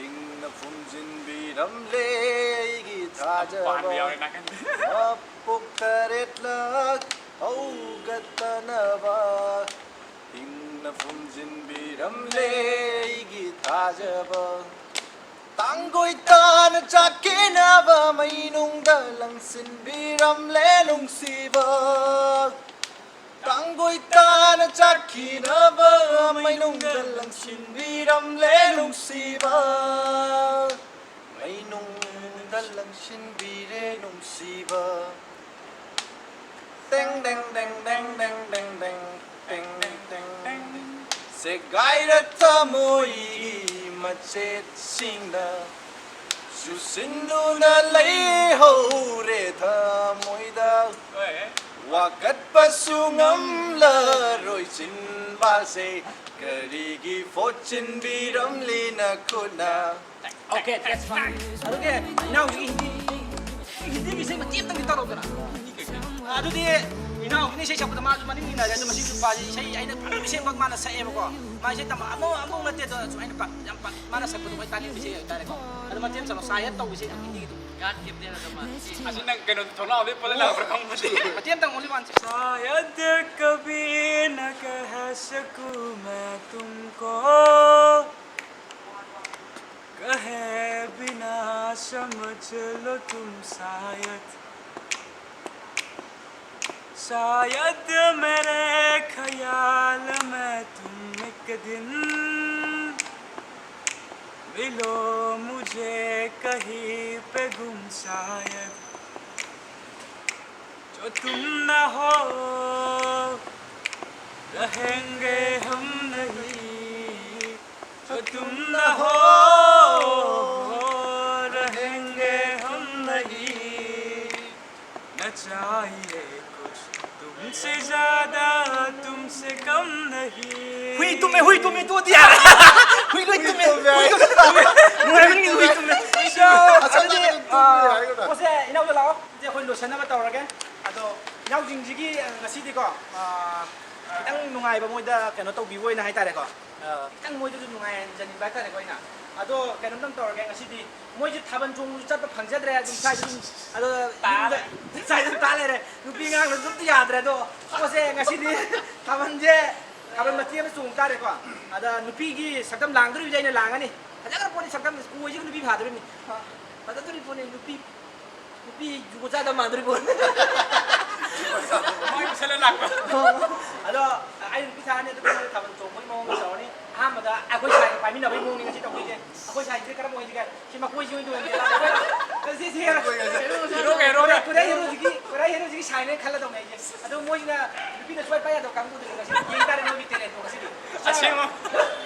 ꯏꯪꯅ ꯐꯨꯝꯖꯤꯟꯕꯤꯔꯝꯂꯦ ꯑꯩꯒꯤ ꯊꯥꯖꯕ꯫ ꯄꯥꯟꯕ ꯌꯥꯎꯔꯦ ꯅꯥꯀꯟꯗ꯫ ꯃꯄꯣꯛ ꯇꯔꯦꯠꯂꯛ ꯍꯧꯒꯠꯇꯅꯕ ꯏꯪꯅ ꯐꯨꯝꯖꯤꯟꯕꯤꯔꯝꯂꯦ ꯑꯩꯒꯤ ꯊꯥꯖꯕ꯫ ꯇꯥꯡꯒꯣꯏ ꯇꯥꯅ ꯆꯥꯛꯀꯦꯅꯕ ꯃꯩꯅꯨꯡꯗ ꯂꯪꯁꯤꯟꯕꯤꯔꯝꯂꯦ ꯅꯨꯡꯁꯤꯕ꯫ ꯇꯥꯡꯒꯣꯏ ꯇꯥꯅ ꯆꯥꯛꯀꯦꯅꯕ ꯃꯩꯅꯨꯡꯗ ꯂꯪꯁꯤꯟꯕꯤꯔꯝꯂꯦ ꯅꯨꯡꯁꯤꯕ꯫ ꯃꯩꯅꯨꯡꯗ ꯂꯪꯁꯤꯟꯕꯤꯔꯦ ꯅꯨꯡꯁꯤꯕ꯫ ꯇꯦꯡ, ꯇꯦꯡ, ꯇꯦꯡ, ꯇꯦꯡ, ꯇꯦꯡ, ꯇꯦꯡ, ꯇꯦꯡ, ꯇꯦꯡ, ꯇꯦꯡ, ꯇꯦꯡ꯫ ꯁꯦꯒꯥꯏꯔ ꯊꯃꯣꯏꯒꯤ ꯃꯆꯦꯠꯁꯤꯡꯅ ꯆꯨꯁꯤꯟꯗꯨꯅ ꯂꯩꯍꯧꯔꯦ ꯊꯃꯣꯏꯗ꯫ ꯋꯥꯀꯠꯄꯁꯨ ꯉꯝꯂꯔꯣꯏ ꯆꯤꯟꯕꯥꯜꯁꯦ, ꯀꯔꯤꯒꯤ ꯐꯣꯠꯆꯤꯟꯕꯤꯔꯝꯂꯤ ꯅꯈꯨꯠꯅ? Okay, that's fine. ꯑꯗꯨꯒꯤ ꯏꯅꯥꯎꯒꯤ ꯍꯤꯟꯗꯤ, ꯍꯤꯟꯗꯤꯒꯤ ꯏꯁꯩ ꯃꯇꯦꯛ ꯑꯃꯇꯪꯗꯤ ꯇꯧꯔꯛꯎꯗꯅ꯫ ꯑꯗꯨꯗꯤ ꯏꯅꯥꯎꯒꯤꯅ ꯏꯁꯩ ꯁꯛꯄꯗ ꯃꯥꯁꯨ ꯃꯅꯤꯡ ꯏꯟꯅꯔꯦ꯫ ꯑꯗꯣ ꯃꯁꯤ ꯅꯨꯄꯥꯁꯤ ꯏꯁꯩ ꯑꯩꯅ ꯐꯖꯅ ꯁꯦꯝꯕ ꯃꯥꯅ ꯁꯛꯑꯦꯕꯀꯣ꯫ ꯃꯥ ꯏꯁꯩ ꯇꯝꯕ ꯑꯃ ꯑꯃꯐꯥꯎ ꯅꯠꯇꯦ꯫ ꯑꯗꯣ ꯁꯨꯃꯥꯏꯅ ꯄ-, ꯌꯥꯝ ꯄ-, ꯃꯥꯅ ꯁꯛꯄꯗꯣ ꯃꯣꯏ ꯇꯥꯅꯤꯡꯕ ꯏꯁꯩ ꯍꯥꯏꯇꯥꯔꯦꯀꯣ꯫ ꯑꯗꯣ ꯃꯇꯦꯛ ꯑꯃ ꯆꯠꯂꯣ, ꯁꯥ ꯍꯦꯠ ꯇꯧꯕ ꯏꯁꯩꯗꯣ ꯍꯤꯟꯗꯤꯒꯤꯗꯣ꯫ ꯌꯥꯠꯈꯤꯕꯅꯦ ꯑꯗꯣ ꯃꯥ꯫ ꯑꯁꯤ ꯅꯪ ꯀꯩꯅꯣ ꯊꯣꯡꯅꯥꯎꯗꯩ ꯄꯨꯜꯂ ꯂꯥꯛꯄ꯭ꯔꯥ ꯈꯪꯕꯗꯤ꯫ ꯃꯇꯦꯛ ꯑꯃꯇꯪ only one. शायद कभी न कह सकूं मैं तुमको, कहे बिना समझ लो तुम शायद, शायद मेरे ख्याल में तुम एक दिन मिलो मुझे कहीं पे गुम शायद, जो तुम ना हो रहेंगे हम नहीं, जो तुम ना हो रहेंगे हम नहीं, न चाहिए कुछ तुमसे ज्यादा तुमसे कम नहीं। ꯍꯨꯏ ꯇꯨꯝꯃꯦ, ꯍꯨꯏ ꯇꯨꯝꯃꯦ, ꯇꯣꯛꯑꯗꯤ ꯌꯥꯔꯦ꯫ ꯍꯨꯏ ꯂꯣꯏ ꯇꯨꯝꯃꯦ, ꯍꯨꯏ ꯇꯨꯝꯃꯦ꯫ ꯅꯨꯡꯉꯥꯏꯕꯅꯤ, ꯍꯨꯏ ꯇꯨꯝꯃꯦ꯫ ꯑꯗꯨꯗꯤ, ꯑ, ꯄꯣꯠꯁꯦ ꯏꯅꯥꯎꯗ ꯂꯥꯛꯑꯣ꯫ ꯑꯗꯨꯗꯤ ꯑꯩꯈꯣꯏ ꯂꯣꯏꯁꯟꯅꯕ ꯇꯧꯔꯒꯦ꯫ ꯑꯗꯣ ꯏꯅꯥꯎꯁꯤꯡꯁꯤꯒꯤ, ꯑ, ꯉꯁꯤꯗꯤꯀꯣ, ꯑ, ꯈꯤꯇꯪ ꯅꯨꯡꯉꯥꯏꯕ ꯃꯣꯏꯗ ꯀꯩꯅꯣ ꯇꯧꯕꯤꯕ ꯑꯣꯏꯅ ꯍꯥꯏꯇꯥꯔꯦꯀꯣ꯫ ꯑ, ꯈꯤꯇꯪ ꯃꯣꯏꯗꯁꯨ ꯅꯨꯡꯉꯥꯏꯍꯟꯖꯅꯤꯡꯕ ꯍꯥꯏꯇꯥꯔꯦꯀꯣ ꯑꯩꯅ꯫ ꯑꯗꯣ ꯀꯩꯅꯣꯝꯇꯪ ꯇꯧꯔꯒꯦ ꯉꯁꯤꯗꯤ꯫ ꯃꯣꯏꯁꯦ ꯊꯥꯕꯜ ꯆꯣꯡꯕꯁꯨ ꯆꯠꯄ ꯐꯪꯖꯗ꯭ꯔꯦ, ꯑꯗꯨꯝ ꯁ꯭ꯋꯥꯏꯗ ꯑꯗꯨꯝ, ꯑꯗꯣ ꯌꯨꯝꯗ ꯁ꯭ꯋꯥꯏꯗ ꯑꯗꯨꯝ ꯇꯥ ꯂꯩꯔꯦ꯫ ꯅꯨꯄꯤ ꯑꯉꯥꯡꯗꯁꯨ ꯑꯝꯇ ꯌꯥꯗ꯭ꯔꯦ꯫ ꯑꯗꯣ ꯄꯣꯠꯁꯦ ꯉꯁꯤꯗꯤ ꯊꯥꯕꯜꯁꯦ, ꯊꯥꯕꯜ ꯃꯇꯦꯛ ꯑꯃ ꯆꯣꯡ ꯇꯥꯔꯦꯀꯣ꯫ ꯑꯗ ꯅꯨꯄꯤꯒꯤ ꯁꯛꯇꯝ ꯂꯥꯡꯗꯣꯔꯤꯕꯁꯦ ꯑꯩꯅ ꯂꯥꯡꯉꯅꯤ꯫ ꯐꯖꯈ꯭ꯔ ꯄꯣꯠꯅꯤ ꯁꯛꯇꯝ, ꯀꯣꯏꯁꯤꯒ ꯅꯨꯄꯤ ꯐꯥꯗꯣꯔꯤꯕꯅꯤ꯫ ꯐꯖꯗꯣꯔꯤ ꯄꯣꯠꯅꯤ ꯅꯨꯄꯤ꯫ ꯅꯨꯄꯤ ꯖꯨꯒꯣꯠ ꯆꯥꯗꯕ ꯃꯥꯟꯗꯣꯔꯤ ꯄꯣꯠꯅꯤ꯫ ꯃꯥꯏ ꯄꯨꯁꯜꯂ ꯂꯥꯛꯄ꯫ ꯑꯗꯣ ꯑꯩ ꯅꯨꯄꯤ ꯊꯥꯔꯅꯤ, ꯑꯗꯨꯒ ꯃꯣꯏ ꯊꯥꯕꯜ ꯆꯣꯡꯕꯒꯤ ꯃꯑꯣꯡꯗ ꯇꯧꯔꯅꯤ꯫ ꯑꯍꯥꯟꯕꯗ ꯑꯩꯈꯣꯏ ꯁꯥꯏꯒ ꯄꯥꯏꯃꯤꯟꯅꯕꯒꯤ ꯃꯑꯣꯡꯅꯤ ꯉꯁꯤ ꯇꯧꯗꯣꯏꯁꯦ꯫ ꯑꯩꯈꯣꯏ ꯁꯥꯏꯁꯦ ꯀꯔꯝꯕ ꯑꯣꯏꯁꯤꯒꯦ? ꯁꯤ ꯃꯀꯣꯏꯁꯤ ꯑꯣꯏꯅ ꯇꯣꯡꯍꯟꯒꯦ꯫ ꯁꯤ, ꯁꯤ ꯍꯦꯔꯣ꯫ ꯍꯦꯔꯣꯒ, ꯍꯦꯔꯣꯒ꯫ ꯀꯣꯔꯤꯌꯥ ꯍꯦꯔꯣꯁꯤꯒꯤ, ꯀꯣꯔꯤꯌꯥ ꯍꯦꯔꯣꯁꯤꯒꯤ ꯁꯥꯏꯅꯦꯅ ꯈꯜꯂꯗꯧꯅꯦ ꯑꯩꯁꯦ꯫ ꯑꯗꯣ ꯃꯣꯏꯁꯤꯅ ꯅꯨꯄꯤꯅ ꯁꯨꯡꯄꯥꯏ ꯄꯥꯏ ꯌꯥꯗꯕ ꯀꯥꯡꯕꯨꯗꯨꯅꯤ ꯉꯁꯤ꯫ ꯌꯦꯡ ꯇꯥꯔꯦ ꯃꯣꯏꯒꯤ talentꯇꯣ ꯉꯁꯤꯗꯤ꯫ ꯑꯁꯦꯡꯕ꯫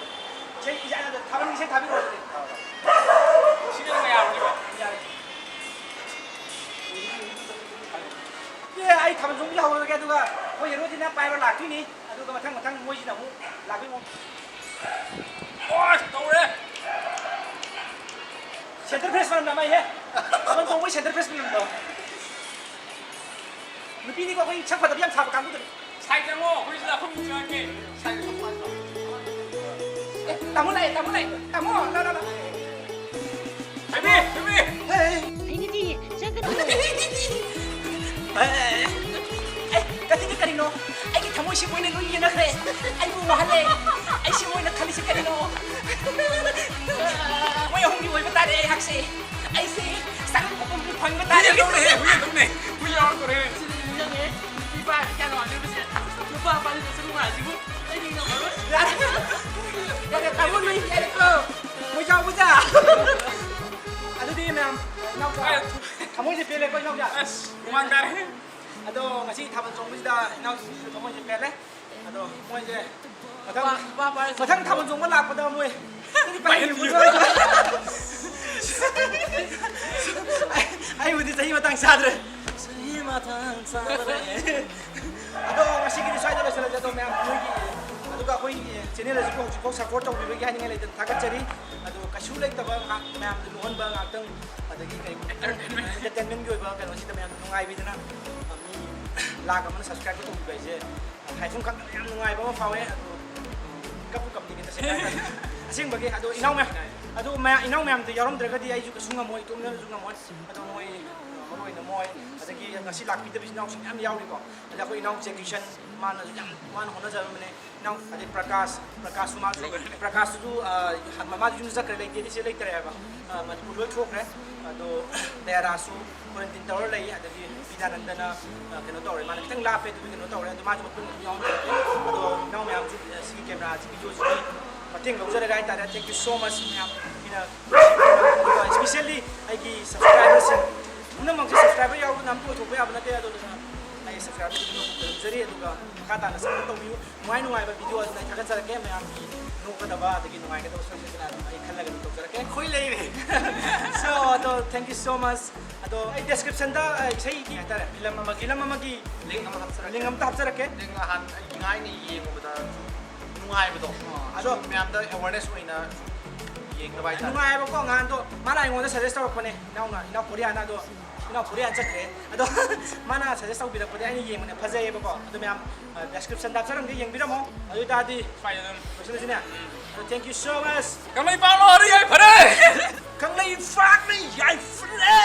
ꯏꯁꯩ, ꯏꯁꯩ, ꯊꯥꯕꯜꯒꯤ ꯏꯁꯩ ꯊꯥꯕꯤꯔꯛꯑꯣ ꯑꯗꯨꯗꯤ꯫ ꯁꯤꯗꯤ ꯑꯗꯨꯝ ꯌꯥꯕꯅꯦꯕ꯫ ꯌꯥꯔꯦ꯫ ꯑꯩ ꯊꯥꯕꯜ ꯆꯣꯡꯕꯁꯦ ꯍꯧꯔꯒꯦ, ꯑꯗꯨꯒ ꯑꯩꯈꯣꯏ ꯍꯦꯔꯣꯁꯤꯅ ꯄꯥꯏꯕ ꯂꯥꯛꯇꯣꯏꯅꯤ, ꯑꯗꯨꯒ ꯃꯊꯪ ꯃꯊꯪ ꯃꯣꯏꯁꯤꯅ ꯑꯃꯨꯛ ꯂꯥꯛꯄꯩ ꯃꯑꯣꯡ꯫ ꯑꯣꯁ, ꯇꯧꯔꯦ꯫ Center fresh ꯃꯅꯝ ꯅꯝꯃꯛꯏꯍꯦ꯫ ꯊꯥꯕꯜ ꯆꯣꯡꯕꯒꯤ center fresh ꯃꯅꯝꯗꯣ꯫ ꯅꯨꯄꯤꯅꯤꯀꯣ, ꯑꯩꯈꯣꯏ ꯁꯛ ꯐꯖꯕ ꯌꯥꯝ ꯁꯥꯕ ꯀꯥꯡꯕꯨꯗꯨꯅꯤ꯫ ꯁꯥꯏ ꯆꯪꯉꯣ, ꯑꯩꯈꯣꯏꯁꯨ ꯂꯥꯛꯐꯝ ꯆꯪꯉꯛꯀꯦ꯫ ꯁꯥꯏ ꯆꯪꯉꯣ꯫ ꯑꯦ, ꯇꯥꯃꯣ ꯂꯥꯛꯑꯦ, ꯇꯥꯃꯣ ꯂꯥꯛꯑꯦ, ꯇꯥꯃꯣ, ꯂꯥ, ꯂꯥ, ꯂꯥ꯫ Baby, baby. ꯑꯩꯅꯗꯤ ꯆꯪꯒꯅꯨ꯫ ꯑꯦ, ꯑꯦ, ꯀꯔꯤꯅꯣ, ꯀꯔꯤꯅꯣ? ꯑꯩꯒꯤ ꯊꯃꯣꯏꯁꯤ ꯃꯣꯏꯅ ꯂꯣꯏ ꯌꯦꯟꯅꯈ꯭ꯔꯦ꯫ ꯑꯩꯕꯨ ꯋꯥꯍꯜꯂꯦ꯫ ꯑꯩꯁꯤ ꯃꯣꯏꯅ ꯈꯜꯂꯤꯁꯤ ꯀꯔꯤꯅꯣ? ꯃꯣꯏ ꯑꯍꯨꯝꯒꯤ ꯑꯣꯏꯕ ꯇꯥꯔꯦ ꯑꯩꯍꯥꯛꯁꯦ꯫ ꯑꯩꯁꯦ ꯁꯔꯨꯛ ꯑꯍꯨꯝꯒꯤ ꯐꯪꯕ ꯇꯥꯔꯦ꯫ ꯍꯨꯏ ꯌꯦꯟꯗꯧꯅꯦ, ꯍꯨꯏ ꯌꯦꯟꯗꯧꯅꯦ꯫ ꯍꯨꯏ ꯌꯥꯎꯔꯛꯇꯣꯔꯦ꯫ ꯁꯤꯗꯤ ꯅꯤꯡꯁꯤꯡꯉꯦ꯫ ꯅꯨꯄꯤ ꯄꯥꯏꯔꯗꯤ ꯀꯌꯥ ꯅꯨꯡꯉꯥꯏꯗꯣꯏꯕ ꯁꯦ? ꯅꯨꯄꯥ ꯄꯥꯏꯔꯗꯤ ꯁꯔꯨꯛ ꯅꯨꯡꯉꯥꯏꯁꯤꯕꯨ ꯑꯩꯗꯤ ꯉꯝꯃꯔꯣꯏ꯫ ꯌꯥꯔꯦ, ꯇꯥꯃꯣ ꯅꯣꯏ ꯌꯥꯔꯦꯀꯣ꯫ ꯃꯣꯏ ꯆꯥꯎꯕꯖꯥ꯫ ꯑꯗꯨꯗꯤ ꯃꯌꯥꯝ, ꯏꯅꯥꯎꯆꯥ, ꯊꯃꯣꯏꯁꯦ ꯄꯦꯜꯂꯦꯀꯣ, ꯏꯅꯥꯎꯆꯥ? ꯑꯁ, ꯍꯨꯃꯥꯡ ꯇꯥꯔꯦ꯫ ꯑꯗꯣ ꯉꯁꯤ ꯊꯥꯕꯜ ꯆꯣꯡꯕꯁꯤꯗ ꯏꯅꯥꯎꯁꯤꯡꯁꯤꯁꯨ ꯊꯃꯣꯏꯁꯦ ꯄꯦꯜꯂꯦ꯫ ꯑꯗꯣ ꯃꯣꯏꯁꯦ ꯃꯊꯪ, ꯅꯨꯄꯥ, ꯅꯨꯄꯥ ꯄꯥꯏꯔꯁꯨ ꯃꯊꯪ ꯊꯥꯕꯜ ꯆꯣꯡꯕ ꯂꯥꯛꯄꯗ ꯃꯣꯏ ꯄꯥꯏꯍꯟꯕꯤꯔꯣꯏ꯫ ꯑꯩ, ꯑꯩꯕꯨꯗꯤ ꯆꯍꯤ ꯃꯇꯥꯡ ꯆꯥꯗ꯭ꯔꯦ꯫ ꯆꯍꯤ ꯃꯇꯥꯡ ꯆꯥꯗ꯭ꯔꯦ꯫ ꯑꯗꯣ ꯉꯁꯤꯒꯤꯗꯤ ꯁ꯭ꯋꯥꯏꯗ ꯂꯣꯏꯁꯤꯜꯂꯁꯦ꯫ ꯑꯗꯣ ꯃꯌꯥꯝ ꯅꯣꯏꯒꯤ, ꯑꯗꯨꯒ ꯑꯩꯈꯣꯏꯒꯤ channel ꯑꯁꯤꯕꯨ ꯍꯧꯖꯤꯛꯐꯥꯎ support ꯇꯧꯕꯤꯕꯒꯤ ꯍꯥꯏꯅꯤꯡꯉꯥꯏ ꯂꯩꯇꯅ ꯊꯥꯒꯠꯆꯔꯤ꯫ ꯑꯗꯣ ꯀꯩꯁꯨ ꯂꯩꯇꯕ ꯉꯥꯏꯍꯥꯛ ꯃꯌꯥꯝꯗ ꯅꯣꯛꯍꯟꯕ ꯉꯥꯛꯇꯪ, ꯑꯗꯒꯤ ꯀꯩ, entertainment ꯒꯤ ꯑꯣꯏꯕ ꯀꯩꯅꯣꯁꯤꯗ ꯃꯌꯥꯝ ꯅꯨꯡꯉꯥꯏꯕꯤꯗꯅ, ꯑ, ꯃꯤ ꯂꯥꯛ ꯑꯃꯅ subscribe ꯇꯧꯕꯤꯕ ꯍꯥꯏꯁꯦ ꯍꯥꯏꯐꯝ ꯈꯪꯗꯅ ꯌꯥꯝ ꯅꯨꯡꯉꯥꯏꯕ ꯑꯃ ꯐꯥꯎꯋꯦ꯫ ꯑꯗꯣ ꯀꯞꯄꯨ ꯀꯞꯅꯤꯡꯉꯦ ꯇꯁꯦꯡꯅ ꯍꯥꯏꯔꯀꯥꯟꯗ꯫ ꯑꯁꯦꯡꯕꯒꯤ꯫ ꯑꯗꯣ ꯏꯅꯥꯎ ꯃꯌꯥꯝ, ꯑꯗꯣ ꯃꯌꯥꯝ, ꯏꯅꯥꯎ ꯃꯌꯥꯝꯗꯣ ꯌꯥꯎꯔꯝꯗ꯭ꯔꯒꯗꯤ ꯑꯩꯁꯨ ꯀꯩꯁꯨ ꯉꯝꯃꯣꯏ, ꯏꯇꯣꯝꯇꯅꯁꯨ ꯉꯝꯃꯣꯏ꯫ ꯑꯗꯣ ꯃꯣꯏ, ꯃꯔꯨ ꯑꯣꯏꯅ ꯃꯣꯏ, ꯑꯗꯒꯤ ꯉꯁꯤ ꯂꯥꯛꯄꯤꯗꯕ ꯏꯆꯤꯟ ꯏꯅꯥꯎꯁꯤꯡ ꯃꯌꯥꯝ ꯌꯥꯎꯔꯤꯀꯣ꯫ ꯑꯗ ꯑꯩꯈꯣꯏ ꯏꯅꯥꯎ ꯖꯦꯀꯤꯁꯟ, ꯃꯥꯅꯁꯨ ꯌꯥꯝ ꯋꯥꯅ ꯍꯣꯠꯅꯖꯔꯝꯕꯅꯦ꯫ ꯏꯅꯥꯎ, ꯑꯗꯩ ꯄ꯭ꯔꯀꯥꯁ, ꯄ꯭ꯔꯀꯥꯁꯁꯨ ꯃꯥꯁꯨ, ꯄ꯭ꯔꯀꯥꯁꯇꯨꯁꯨ, ꯑ, ꯃꯃꯥꯗꯤ ꯌꯨꯝꯗ ꯆꯠꯈ꯭ꯔꯦ, ꯂꯩꯇꯦꯗꯤ ꯁꯤꯗ ꯂꯩꯇꯔꯦ ꯍꯥꯏꯕ꯫ ꯑ, ꯃꯅꯤꯄꯨꯔ ꯂꯣꯏ ꯊꯣꯛꯈ꯭ꯔꯦ꯫ ꯑꯗꯣ ꯗꯌꯥꯔꯥꯁꯨ quarantine ꯇꯧꯔ ꯂꯩ꯫ ꯑꯗꯒꯤ ꯕꯤꯗ꯭ꯌꯥꯅꯟꯗꯅ, ꯑ, ꯀꯩꯅꯣ ꯇꯧꯔꯦ, ꯃꯥꯅ ꯈꯤꯇꯪ ꯂꯥꯞꯄꯦ, ꯑꯗꯨꯒꯤ ꯀꯩꯅꯣ ꯇꯧꯔꯦ꯫ ꯑꯗꯣ ꯃꯥꯁꯨ ꯃꯇꯨꯡꯗ ꯑꯗꯨꯝ ꯌꯥꯎꯍꯟꯖꯔꯛꯀꯦ꯫ ꯑꯗꯣ ꯏꯅꯥꯎ ꯃꯌꯥꯝꯁꯨ, ꯑ, ꯁꯤꯒꯤ camera ꯁꯤ, video ꯁꯤꯒꯤ ꯃꯇꯦꯡ ꯂꯧꯖꯔꯒꯦ ꯍꯥꯏꯇꯥꯔꯦ꯫ Thank you so much ꯃꯌꯥꯝ꯫ ꯃꯤꯅ, ꯑꯗꯨꯒ especially ꯑꯩꯒꯤ subscriber ꯁꯤꯡ ꯄꯨꯝꯅꯃꯛꯁꯦ, subscriber ꯌꯥꯎꯗꯅ ꯑꯝꯇ ꯑꯣꯏꯊꯣꯛꯄ ꯌꯥꯕ ꯅꯠꯇꯦ꯫ ꯑꯗꯨꯗꯨꯅ ꯑꯩ Subscribe ꯇꯧꯕꯤꯌꯨ, ꯈꯨꯔꯨꯝꯖꯔꯤ꯫ ꯑꯗꯨꯒ ꯃꯈꯥ ꯇꯥꯅ support ꯇꯧꯕꯤꯌꯨ꯫ ꯅꯨꯡꯉꯥꯏ ꯅꯨꯡꯉꯥꯏꯕ video ꯑꯗꯨꯝ ꯑꯩ ꯊꯥꯒꯠꯆꯔꯛꯀꯦ꯫ ꯃꯌꯥꯝꯒꯤ ꯅꯣꯛꯀꯗꯕ ꯑꯗꯒꯤ ꯅꯨꯡꯉꯥꯏꯒꯗꯕ ꯁꯣꯏ ꯁꯣꯏꯗꯅ ꯑꯗꯨꯝ ꯑꯩ ꯈꯜꯂꯒ ꯑꯗꯨꯝ ꯇꯧꯖꯔꯛꯀꯦ꯫ ꯑꯩꯈꯣꯏ ꯂꯩꯔꯦ꯫ So ꯑꯗꯣ thank you so much꯫ ꯑꯗꯣ ꯑꯩ description ꯗ ꯑ, ꯏꯁꯩꯒꯤ ꯍꯥꯏꯇꯥꯔꯦ, film ꯑꯃꯒꯤ, film ꯑꯃꯒꯤ link ꯑꯃ ꯍꯥꯞꯆꯔꯛꯀꯦ꯫ Link ꯑꯝꯇ ꯍꯥꯞꯆꯔꯛꯀꯦ꯫ Link ꯅꯍꯥꯟ ꯑꯩ ꯉꯥꯏꯅ ꯌꯦꯡꯉꯨꯕꯗ ꯅꯨꯡꯉꯥꯏꯕꯗꯣ꯫ ꯑꯗꯣ ꯃꯌꯥꯝꯗ awareness ꯑꯣꯏꯅ ꯌꯦꯡꯅꯕ ꯍꯥꯏꯇꯥꯔꯦ꯫ ꯅꯨꯡꯉꯥꯏꯕꯀꯣ꯫ ꯉꯍꯥꯟꯗꯣ ꯃꯥꯅ ꯑꯩꯉꯣꯟꯗ suggest ꯇꯧꯔꯛꯄꯅꯦ, ꯏꯅꯥꯎꯅ, ꯏꯅꯥꯎ ꯀꯣꯔꯤꯌꯥꯅ꯫ ꯑꯗꯣ ꯏꯅꯥꯎ ꯀꯣꯔꯤꯌꯥ ꯆꯠꯈ꯭ꯔꯦ꯫ ꯑꯗꯣ ꯃꯥꯅ suggest ꯇꯧꯕꯤꯔꯛꯄꯗꯤ ꯑꯩꯅ ꯌꯦꯡꯕꯅꯦ, ꯐꯖꯩꯌꯦꯕꯀꯣ꯫ ꯑꯗꯣ ꯃꯌꯥꯝ description ꯗ ꯍꯥꯞꯆꯔꯝꯒꯦ, ꯌꯦꯡꯕꯤꯔꯝꯃꯣ꯫ ꯑꯗꯨ ꯑꯣꯏꯇꯥꯔꯗꯤ ꯁ꯭ꯋꯥꯏꯗ ꯑꯗꯨꯝ ꯂꯣꯏꯁꯤꯜꯂꯁꯤꯅꯦ꯫ ꯑꯗꯣ thank you so much꯫ Kangleipak low Harry ꯌꯥꯏꯐꯔꯦ꯫ ꯀꯪꯂꯩꯄꯥꯛꯅ ꯌꯥꯏꯐꯔꯦ꯫